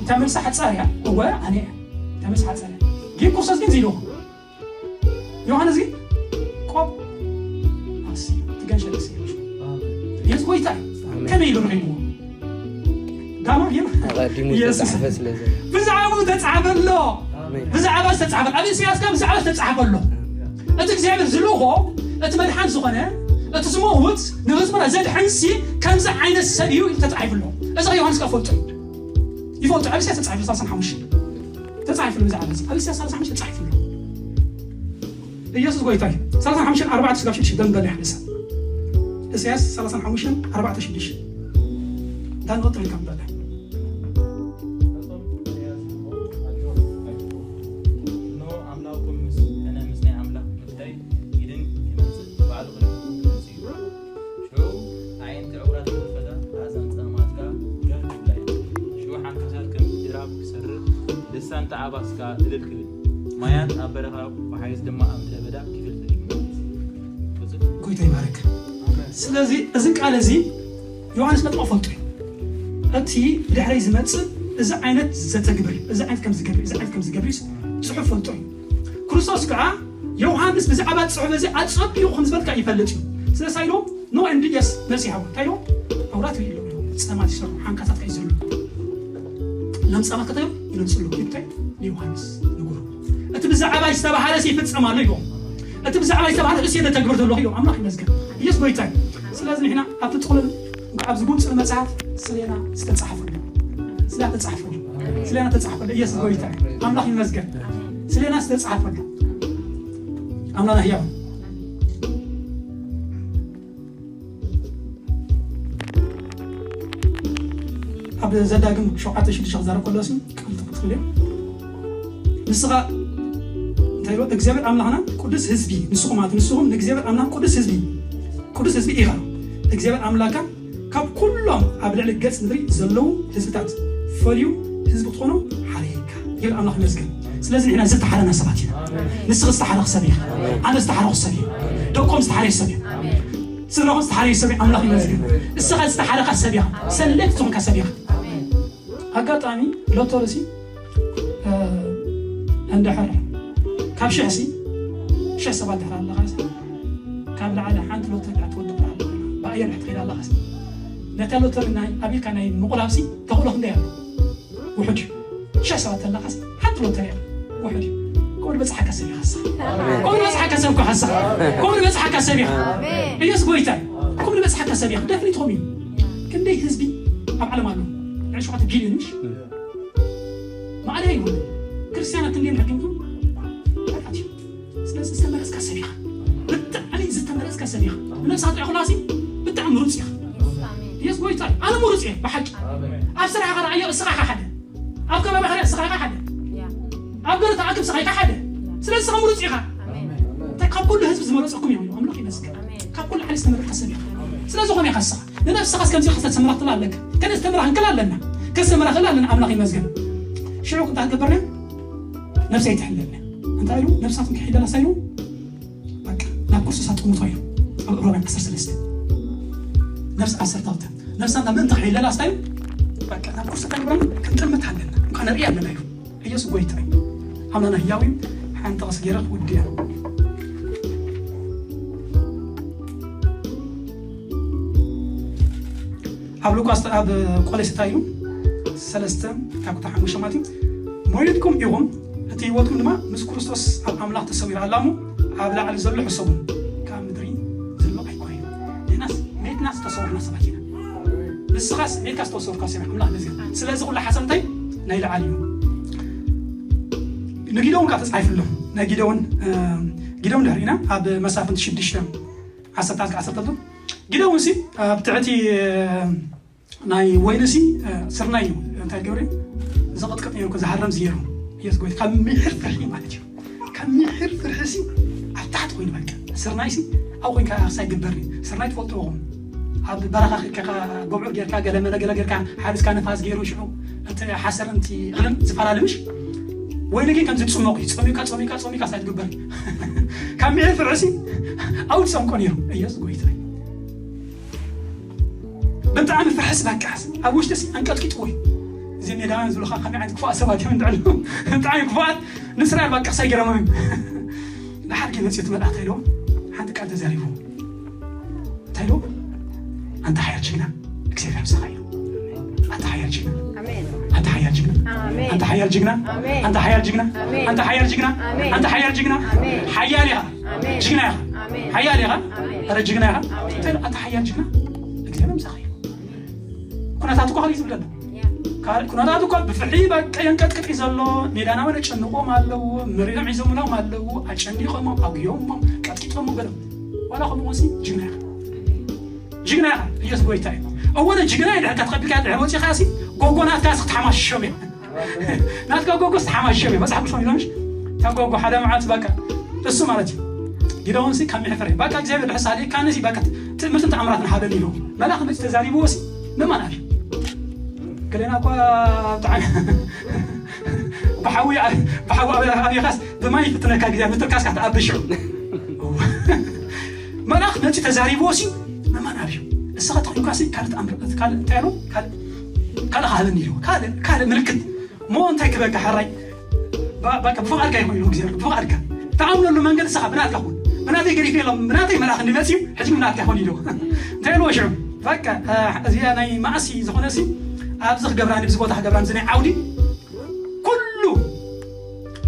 እታ መልሲ ሓጻር እያ። እወ፣ ኣነ እያ። እታ መልሲ ሓጻር እያ። ግን ክርስቶስ ግን እዚ ኢልዎ። ዮሃንስ ግን ቆብ ኣሲ ትገንሸል እሲ ኢልዎ። ኢየሱስ ጎይታ እዩ። ኣሜን። ከመይ ኢሉ ረኺብዎ? ዳማ ግን ኣቐዲሙ ኢየሱስ ዝተጻሕፈ ስለ ዘሎ። ብዛዕባኡ ተጻሕፈ ኣሎ። ኣሜን። ብዛዕባ ዝተጻሕፈ፣ ኣብ ኢሳያስ ከኣ ብዛዕባ ዝተጻሕፈ ኣሎ። እቲ እግዚኣብሔር ዝልእኾ፣ እቲ መድሓን ዝኾነ፣ እቲ ዝመውት ንህዝብና ዘድሕንሲ ከምዚ ዓይነት ሰብ እዩ ኢሉ ተጻሒፉ ኣሎ። እዚ ከ ዮሃንስ ከኣ ፈልጦ እዩ። ይፈልጦ፣ ኣብ ኢሳያስ ተጻሒፉ ሰላሳን ሓሙሽተን። ተጻሒፉ ኣሎ ብዛዕባ እዚ። ኣብ ኢሳያስ ሰላሳን ሓሙሽተን ተጻሒፉ ኣሎ። ኢየሱስ ጎይታ እዩ። ሰላሳን ሓሙሽተን ኣርባዕተ ስጋብ ሽዱሽተ ደም በለ ሓደ ሰብ። ኢሳያስ ሰላሳን ሓሙሽተን ኣርባዕተ ሽዱሽተ። እንታይ ንቐጥል ኢልካ ምበለ? እነሆ ኣምላኽኩም ምስ ሕነ ምስ ናይ ኣምላኽ ምፍዳይ ኢድን ይመጽእ፣ ባዕሉ ክልክም ክመጽእ እዩ። ሽዑ ኣዒንቲ ዕውራት ክኽፈታ፣ ኣእዛን ጸማማት ከኣ ደው ክብላ እየን። ሽዑ ሓንካሳት ከም ድራብ ክሰርር፣ ልሳን ተዓባስ ከኣ እልል ክብል፣ ማያት ኣብ በረኻ፣ ወሓይዝ ድማ ኣብ ምድረ በዳ ክፍልፍል እዩ። ክጽል። ጎይታ ይባረክ። ስለዚ እዚ ቃል እዚ ዮሃንስ መጥምቕ ፈልጡ እዩ። እቲ ብድሕረይ ዝመጽእ እዚ ዓይነት ዘተግብር እዩ፣ እዚ ዓይነት ከም ዝገብር እዩ፣ እዚ ዓይነት ከም ዝገብር እዩ፣ ጽሑፍ ፈልጡ እዩ። ክርስቶስ ከኣ ዮሃንስ ብዛዕባ ጽሑፍ እዚ ኣጸቢቑ ከም ዝፈልጥ ከኣ ይፈልጥ እዩ። ስለዚ እንታይ ኢሎም? ኖ ኤንድ የስ መልሲ ይሃቡ። እንታይ ኢሎም? ዕውራት ይርኢ ኣለዉ፣ ጸማት ይሰርሑ፣ ሓንካሳት ከኣ ይዘሉ፣ ለምጻማት ከኣ ይነጽሉ። እንታይ ንዮሃንስ ንገሩ። እቲ ብዛዕባ ዝተባህለ ይፍጸም ኣሎ ኢሎም። እቲ ብዛዕባ ዝተባህለ እሱ የተተግብር ዘሎ ኢሎም። ኣምላኽ ይመስገን። ኢየሱስ ጎይታ እዩ። ስለዚ ንሕና ኣብቲ ጥቕልል እንኳ ኣብዚ ጉንጽል መጽሓፍ ስሌና ዝተጻሕፈሉ። ስሌና ተጻሕፈሉ። ስሌና ተጻሕፈሉ። ኢየሱስ ጎይታ እዩ። ኣምላኽ ይመስገን። ስሌና ዝተጻሕፈሉ። ኣምላኽ ህያው። ኣብ ዘዳግም ሸውዓተ ሽዱሽተ ክዛረብ ከሎ ሲ ቀልጥፍ ክትብል እየ። ንስኻ እንታይ ኢልዎ? እግዚኣብሔር ኣምላኽና ቅዱስ ህዝቢ፣ ንስኹም ማለት ንስኹም ንእግዚኣብሔር ኣምላኽ ቅዱስ ህዝቢ፣ ቅዱስ ህዝቢ ኢኻ። እግዚኣብሔር ኣምላካ ካብ ኩሎም ኣብ ልዕሊ ገጽ ምድሪ ዘለዉ ህዝብታት ፈልዩ ህዝቢ ክትኾኑ ሓረየካ ይብል ኣምላኽ ይመስገን። ስለዚ ንሕና ዝተሓረና ሰባት ኢና። ንስኺ ዝተሓረኺ ሰብ ኢኻ። ኣነ ዝተሓረኹ ሰብ እየ። ደቆም ዝተሓረዩ ሰብ እዮም። ስድራኹም ዝተሓረዩ ሰብ እዮም። ኣምላኽ ይመስገን። እስኻ ዝተሓረኻ ሰብ ኢኻ። ሰሌክት ዝኾንካ ሰብ ኢኻ። ኣጋጣሚ ሎተሪ ሲ፣ እ፣ እንድሕር ካብ ሽሕ ሲ፣ ሽሕ ሰባት ድሕር ኣለኻ ሲ፣ ካብ ላዕሊ ሓንቲ ሎተሪ ድሕር ትወድቕ ኣለኻ፣ ብኣየር ድሕር ትኸይድ ኣለኻ ሲ፣ ነታ ሎተሪ ናይ ኣቢልካ ናይ ምቑላብ ሲ ተኽእሎ ክንደይ ኣሎ? ውሑድ እዩ። ሽሕ ሰባት ኣለኻ ሲ፣ ሓንቲ ሎተሪ እያ። ውሑድ እዩ። ከምኡ ዝበጽሓካ ሰብ ኢኻ ሲ። ከምኡ ዝበጽሓካ ሰብ እኮ ኢኻ ሲ። ከምኡ ዝበጽሓካ ሰብ ኢኻ። ኣሜን። ኢየሱስ ጎይታ እዩ። ከምኡ ዝበጽሓካ ሰብ ኢኻ። ደፍኒት ከምኡ እዩ። ክንደይ ህዝቢ ኣብ ዓለም ኣሎ? ልዕሊ ሸውዓተ ቢልዮን ምሽ? ማዕረ ይሁን። ክርስቲያናት ክንደይ ንሕግንኩም? ሓጢኣት እዩ። ሰብ ኢኻ። ብጣዕሚ ዝተመረጽካ ሰብ ኢኻ። ንነብስኻ ጥራይ ኩላሲ ብጣዕሚ ምሩጽ ኢኻ። ኢየሱስ ጎይታ እዩ። ኣነ ምሩጽ እየ ብሓቂ። ኣብ ስራሕኻ ረኣዮ እስኻ ኢኻ ሓደ። ኣብ ከባቢኻ ርኣ እስኻ ኢኻ ሓደ። ኣብ ገለ ተኣክብ እስኻ ኢኻ ሓደ። ስለዚ እስኻ ምሩጽ ኢኻ። እንታይ ካብ ኩሉ ህዝቢ ዝመረጸኩም እዮም። ኣምላኽ ይመስገን። ካብ ኩሉ ዓሊ ዝተመረጥካ ሰብ ኢኻ። ስለ ዝኾነ ኢኻ እስኻ። ንነብስኻስ ከምዚ ኢልካ ከተስተምራ ትኽእል ኣለካ። ከነስተምራ ክንክእል ኣለና። ከነስተምራ ክእል ኣለና። ኣምላኽ ይመስገን። ሽዑ እንታይ ገበርና? ነብሰይ ትሕለልና። እንታይ ኢሉ? ነብሳትኩም ክሕለላ ሳይሉ በቃ ናብ ክርስቶስ ኣጥምቶ እዩ። ኣብ ሮሜ ዓሰርተ ሰለስተ ነፍስ ዓሰርተ ክልተ ነፍሳና ምእንቲ ክሕለላ ስታይ በቃ ናብ ክርስቶስ ኣይብራን ክንጥምት ኣለና። እኳ ንርኢ ኣለና እዩ። ኢየሱስ ጎይታ እዩ። ኣምላና ህያው እዩ። ሓንቲ ቀስ ገይረ ክውድያ። ኣብ ሉቃስ ኣብ ቆሌስ እንታይ ኢሉ? ሰለስተ ካብ ቁጥሪ ሓሙሽተ ማለት እዩ። ሞይትኩም ኢኹም፣ እቲ ህይወትኩም ድማ ምስ ክርስቶስ ኣብ ኣምላኽ ተሰዊራ ኣላ እሞ፣ ኣብ ላዕሊ ዘሎ ሕሰቡ፣ ካብ ምድሪ ዘሎ ኣይኮነን። ንሕናስ ሜትናስ ዝተሰወርና ሰባት ኢና። ንስኻስ ሜትካስ ዝተሰወርካ ሰብ ኣምላኽ ነዚ። ስለዚ ኩሉ ሓሳብ እንታይ ናይ ላዕሊ እዩ። ንጊደውን ካብ ተጻሒፍሎም ናይ ጊደውን እ፣ ጊደውን ድሕሪና ኣብ መሳፍንቲ ሽዱሽተ ዓሰርተ እስከ ዓሰርተ ክልተ ጊደውን ሲ ኣብ ትሕቲ እ፣ ናይ ወይኒ ሲ እ፣ ስርናይ እዩ እንታይ ገብረ ዝቕጥቅጥ ነይሩ ዝሃረም ዝየሩ ኢየሱስ ጎይታ ካብ ምሕር ፍርሒ ማለት እዩ። ካብ ምሕር ፍርሒ ሲ ኣብ ታሕቲ ኮይኑ በቃ ስርናይ ሲ ኣብ ኮይንካ ኣርሳ ይግበር እዩ። ስርናይ ትፈልጥዎ ኹም ኣብ በረኻ ከካ ገብዑ ጌርካ ገለመለ ገለ ጌርካ ሓሪስካ ነፋስ ገይሩ ሽዑ እቲ ሓሰርን እቲ እኽልን ዝፈላለ ምሽ ወይኒ ግን ከምዚ ጽሙቕ እዩ። ጸሚካ ጸሚካ ጸሚካ ሳይ ትግበር ካብ ምሕር ፍርሒ ሲ ኣብ ጸምቆ ነይሩ ኢየሱስ ጎይታ እዩ። ብጣዕሚ ፍርሕስ በቃ ኣብ ውሽጢ ሲ ኣንቀጥቂጥዎ እዩ። እዚ ሜዳውያን ዝብሉኻ ከመይ ዓይነት ክፉኣት ሰባት እዮም እንድዕሉ ብጣዕሚ ክፉኣት ንእስራኤል በቃ ሳይ ገረሞም እዩ። ንሓድ ግን መፅኡ እቲ መልኣኽ እንታይ ኢልዎ ሓንቲ ቃል ተዛሪቡ እንታይ ኢልዎ ኣንተ ሓያል ጅግና እግዚኣብሔር ምሳኻ እዩ ኣንተ ሓያል ጅግና ኣሜን። ኣንተ ሓያል ጅግና ኣሜን። ኣንተ ሓያል ጅግና ኣሜን። ኣንተ ሓያል ጅግና ኣሜን። ኣንተ ሓያል ጅግና ኣሜን። ኣንተ ሓያል ጅግና ኣሜን። ሓያል ኢኻ ኣሜን። ጅግና ኢኻ ኣሜን። ሓያል ኢኻ ኣሜን። ኧረ ጅግና ኢኻ ኣሜን። እንታይ ኢልዎ ኣንተ ሓያል ጅግና እግዚኣብሔር ምሳኻ እዩ ኩነታት እኮ ከሊእ ዝብለና ያ። ካልእ ኩነታት እኮ ብፍርሒ በቃ የንቀጥቅጥ እዩ ዘሎ ሜዳና ወደ ጨንቆም ኣለዉ መሪሮም ሒዞምሎም ኣለዉ ኣጨኒቆሞም ኣጉዮሞም ቀጥቂጦም ገለ ዋላ ከምኡ ሲ ጅግና ኢኻ ጅግና ኢኻ ኢየሱስ ጎይታ እዩ እወ ጅግና እዩ ድሕር ከተቐቢልካ ድሕር ወፂኻ ሲ ጎጎናትካ ሲ ክትሓማሽሾም እየ ናትካ ጎጎ ሲ ትሓማሽሾም እየ መፅሓፍ ቅዱስ ይሎምሽ እታ ጎጎ ሓደ መዓልቲ በቃ እሱ ማለት እዩ ጊደውን ሲ ካብ ምሕፈር እዩ በቃ እግዚኣብሔር ድሕር ሳሊ ካነ ሲ በቃ ትእምርትን ተኣምራትን ሃበን ኢሉ መልኣኽ መፂ ተዛሪብዎ ሲ መማን ኣልዩ ገሌና እኳ ብጣዕሚ ብሓዊ ብሓዊ ኣብኻስ ብማይ ይፍትነካ ግዜ ምትርካስካ ትኣብሽዑ መልኣኽ መፂ ተዛሪብዎ ሲ መማን ኣብዩ እስኻ ተኾንኳ ሲ ካልእ ተኣምር ካልእ እንታይ ኣሎ ካልእ ካልእ ሃበኒ ኢሉ ካልእ ካልእ ምልክት ሞ እንታይ ክበካ ሕራይ ብፍቓድካ ይኹን ኢሉ እግዚኣብሔር ብፍቓድካ ተኣምነሉ መንገዲ ንስኻ ብናትካ ኩን ብናተይ ገዲፈ የሎም ብናተይ መልኣኽ እንዲመፅዩ ሕጂ ብናትካ ይኹን ኢሉ እንታይ ኢልዎ ሽዑ በቃ እዚኣ ናይ ማእሲ ዝኾነ ሲ ኣብዚ ክገብራኒ ብዚ ቦታ ክገብራኒ እዚ ናይ ዓውዲ ኩሉ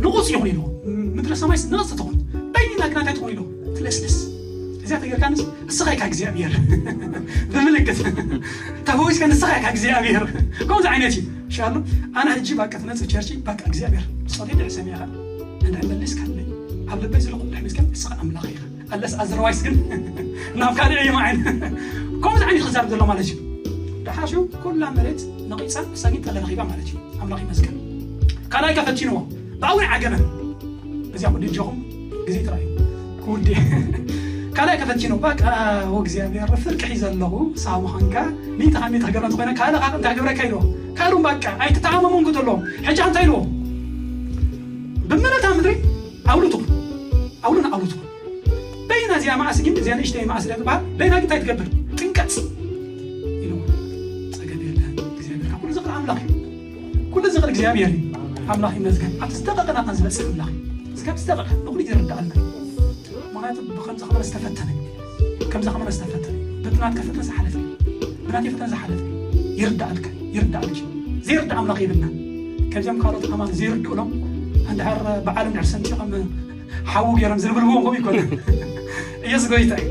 ንቑፅ ይኹን ኢልዎ ምድረ ሰማይ ንቕፅ ትኹን በይና ግና እንታይ ትኹን ኢልዎ ትለስልስ እዚኣ ተገርካንስ እስኻ ኢካ እግዚኣብሔር ብምልክት ተፈዊስካ ንስኻ ኢካ እግዚኣብሔር ከምዚ ዓይነት እዩ ሻሉ ኣነ ሕጂ በቃ ትመፅእ ቸርች በቃ እግዚኣብሔር ፀሊ ድሕሰም ኢኻ እንድሕር መሊስካለይ ኣብ ልበይ ዝለኹ እንድሕር ሚስከም እስኻ ኣምላኽ ኢኻ ኣለስ ኣዘርዋይስ ግን ናብ ካልእ እዩ ማዓይን ከምዚ ዓይነት ክዛረብ ዘሎ ማለት እዩ ደሓሹ ኩላ መሬት ነቒፃ እሳ ግን ጠለ ረኺባ ማለት እዩ ኣምላኽ ይመስገን ካልኣይ ከፈቲንዎ ብኣውን ዓገበን እዚኣ ኩሉ እጆኹም ግዜ ጥራይ ክውዲ ካልኣይ ከፈቲኑ በቃ እግዚኣብሔር ፍርቂ ሒዘ ኣለኹ ሳብ ምዃንካ ሚእቲ ካብ ሚእቲ ክገብራ እንተኮይነ ካልእ ካብ እንታይ ክገብረካ ኢልዎ ካልኡም በቃ ኣይትተኣመሙን ክተለዎም ሕጂ እንታይ ኢልዎ ብምለታ ምድሪ ኣውሉ ትኹን ኣውሉን ኣውሉ ትኹን በይና እዚኣ መዓስ ግን እዚኣ ንእሽተይ መዓስ ደ ትበሃል በይና ግን እንታይ ትገብር ጥንቀት ኢልዎ ፀገም የለን እግዚኣብሔር ካብ ኩሉ ዝኽእል ኣምላኽ እዩ ኩሉ ዝኽእል እግዚኣብሔር እዩ ኣምላኽ ይመስገን ኣብቲ ዝደቀቀ ናትና ዝበፅሕ ኣምላኽ እዩ እስካብ ዝደቀቀ ንኩሉ ይርዳኣልና ምክንያቱ ብከምዚ ከመረ ዝተፈተነ ከምዚ ከመረ ዝተፈተነ በቲ ናትካ ፈተነ ዝሓለፈ ብናተይ ፈተነ ዝሓለፈ ይርዳኣልካ ይርዳኣልኪ ዘይርዳእ ኣምላኽ የብልና ከምዚኦም ካልኦት ኣማን ዘይርድእሎም እንድሕር ብዓለም ድሕር ሰንጢቖም ሓዉ ገይሮም ዝልብልብዎም ከምኡ ይኮነ ኢየሱስ ጎይታ እዩ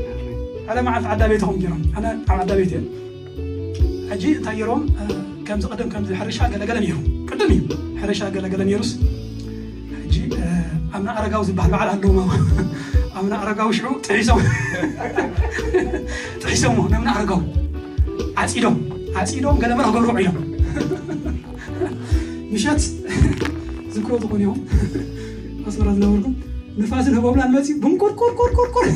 ሓደ መዓልቲ ዓዳ ቤት ኹም ገይሮም ኣነ ኣብ ዓዳ ቤት እየ ሕጂ እንታይ ገይሮም ከምዚ ቀደም ከምዚ ሕርሻ ገለገለ ነይሩ ቅድም እዩ ሕርሻ ገለገለ ነይሩስ ሕጂ ኣብና ኣረጋዊ ዝበሃል በዓል ኣለዎም ኣቡነ ኣረጋዊ ሽዑ ጥሒሶም ጥሒሶሞ ነብና ኣረጋዊ ዓፂዶም ዓፂዶም ገለ መረ ክገብሩ ኢሎም ምሸት ዝክሮ ዝኾኑ እዮም ኣስመራ ዝነበርኩም ንፋስን ህቦብላን መፂ ብንቁርቁርቁርቁርቁር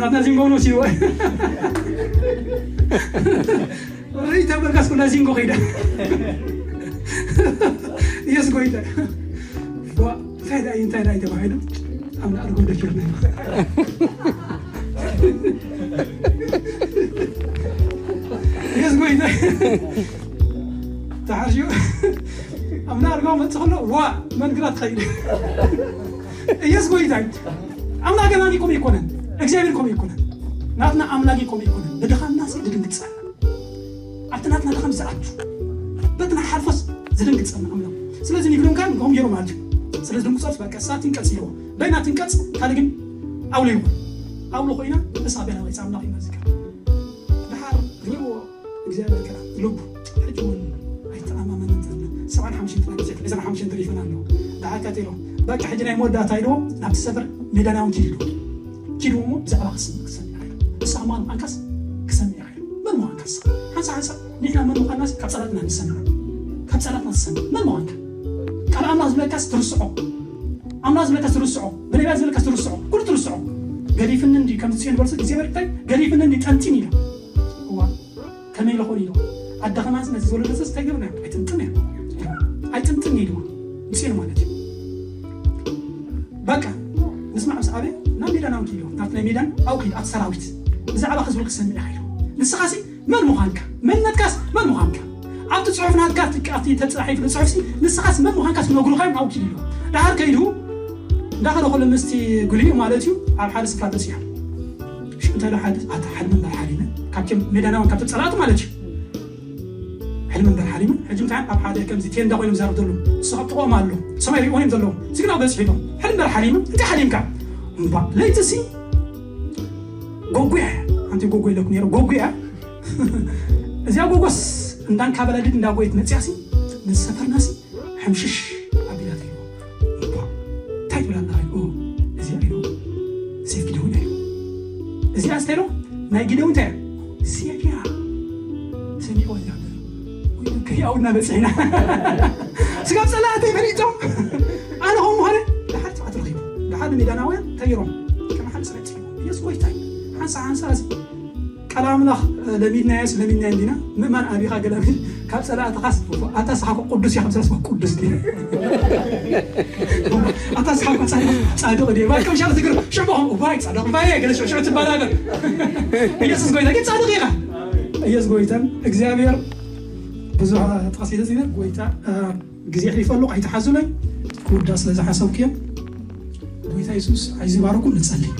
ናትና ዚንጎ ነው ሲወ ርኢተ በርካስ ኩላ ዚንጎ ከይዳ የስ ጎይታ እንታይ ዳይ እንታይ ዳይ ተባሂሉ ኣብ ንኣድጎ ደፊርና የስ ጎይታ ተሓርዩ ኣብ ንኣድጎ መፅእ ከሎ ዋ መንግራት ኸይዱ የስ ጎይታ ኣምላክ ገና ከምኡ ይኮነን እግዚኣብሔር ከምኡ ይኮነን ናትና ኣምላክ ከምኡ ይኮነን ብድኻምና ሲ ድድንግፃ ኣብቲ ናትና ድኻም ዝኣቱ በትና ሓልፎስ ዝድንግፀና ኣምላክ ስለዚ ንግዶም ካን ንጎም ገይሩ ማለት እዩ ስለዚ ድንግፆት በቃ እሳ ትንቀፅ ኢልዎ በይና ትንቀፅ ካልእ ግን ኣውሎ ይኹን ኣውሎ ኮይና እሳ ቤላ ወይፃ ኣምላክ ይመዝካ ድሓር ሪዎ እግዚኣብሔር ከ ልቡ ሕጂ እውን ኣይተኣማመንን ዘሎ ሰብዓን ሓምሽን ጥራይ ግዜ ዕስራን ሓምሽን ተሪፈና ኣለዎ ደሓር ቀፂሉ በቃ ሕጂ ናይ መወዳእታ ኢልዎ ናብቲ ሰፈር ሜዳናውን ኪድ ኢልዎ ኪድዎ እሞ ብዛዕባ ክስምዕ ክሰምዕ ኢሉ ንስኻ ማን ምዃንካስ ክሰምዕ ኢሉ መን ምዃንካ ንስኻ ሓንሳ ሓንሳ ንሕና መን ምዃንናስ ካብ ጸላእትና ንሰምዕ ካብ ጸላእትና ትሰምዕ መን ምዃንካ ቃል ኣምላኽ ዝብለካስ ትርስዖ ኣምላኽ ዝብለካስ ትርስዖ ብነቢያት ዝብለካስ ትርስዖ ኩሉ ትርስዖ ገዲፍኒ እንዲ ከምዚ ጽዮን በርሱ እግዚኣብሔር እንታይ ገዲፍኒ እንዲ ጠንጢን ኢሉ እዋ ከመይ ኢለ ኾን ኢሉ ኣደ ኸማንስ ነቲ ዝወለደሰስ እንታይ ገብርና ኣይጥንጥን እያ ኣይጥንጥን ኢሉ ምፅን ማለት እዩ በቃ ንስማዕ ምስ ኣበ ናብ ሜዳ ናውቲ ኢሉ ናብቲ ናይ ሜዳን ኣው ከይዱ ኣብቲ ሰራዊት ብዛዕባ ህዝቡ ክሰምዕ ኢኻ ኢሉ ንስኻሲ መን ምዃንካ መንነትካስ መን ምዃንካ ኣብቲ ፅሑፍ ናትካ ኣብቲ ተፃሒፍ ፅሑፍሲ ንስኻስ መን ምዃንካስ ክነግሩኻ እዮም ኣው ከይዱ ኢሉ ድሓር ከይዱ እንዳኸደ ከሎ ምስቲ ጉልዩ ማለት እዩ ኣብ ሓደ ስፍራ በፂሖም ሽዑ እንታይ ሓደ ኣታ ሓደ መንበር ሓሊመ ካብቶም ሜዳናውን ካብቶም ፀላእቲ ማለት እዩ ሕልሚ እምበር ሓሊሙ ሕጂ እንታይ ኣብ ሓደ ከምዚ ቴንዳ ኮይኖም ዝዛረብ ዘሎ ንሱ ካብ ጥቕኦም ኣሎ ሰማይ ሪእዎም እዮም ዘለዉ ስግና በፂሑ ኢሎም ሕልሚ እምበር ሓሊሙ እንታይ ሓሊምካ እምባ ለይቲ ሲ ጎጉ እያ ሓንቲ ጎጉ ኢለኩ ነይሩ ጎጉ እያ እዚኣ ጎጎስ እንዳንካበለድድ እንዳጎየት መፅያ ሲ ንዝሰፈርና ሲ ሕምሽሽ ኣቢላትሉ እባ እንታይ ትብል ኣለኻ ኢሉ እዚኣ ኢሉ ሴፍ ጊደውን ኢሉ እዚኣ ስታይ ኢሉ ናይ ጊደውን እንታይ ሴፍ እያ ሰሚዖ እያ ከያው እናበፅሕና ስጋብ ፀላእተይ ፈሊጦም ኣነ ከምኡ ምዃነ ድሓር ትብዓት ረኺቡ ድሓር ንሜዳናውያን ተይሮም ከም ሓደ ስረጭ የስ ጎይታይ ሓንሳ ሓንሳ ቃል ኣምላኽ ለሚድናዮስ ለሚድናዮ እንዲና ምእማን ኣቢኻ ገለ ካብ ጸላእትኻስ ኣታ ስኻ እኮ ቅዱስ ኢኻ ምሳስ ቅዱስ ዲ ኣታ ስኻ እኮ ጻድቕ ጻድቕ ዲ ባይ ከም ሻል ትግር ሽቦ ባይ ጻድቕ ባይ ገለ ሽዑ ትባላገር ኢየሱስ ጎይታ ግን ጻድቕ ኢኻ ኢየሱስ ጎይታ እግዚኣብሔር ብዙሕ ጥቕስ ኢለ ዚነ ጎይታ ግዜ ሕሊፈሉ ኣይተሓዙለይ ክውዳ ስለ ዝሓሰብኩ እዮም ጎይታ የሱስ ኣይዝባረኩም ንጸልይ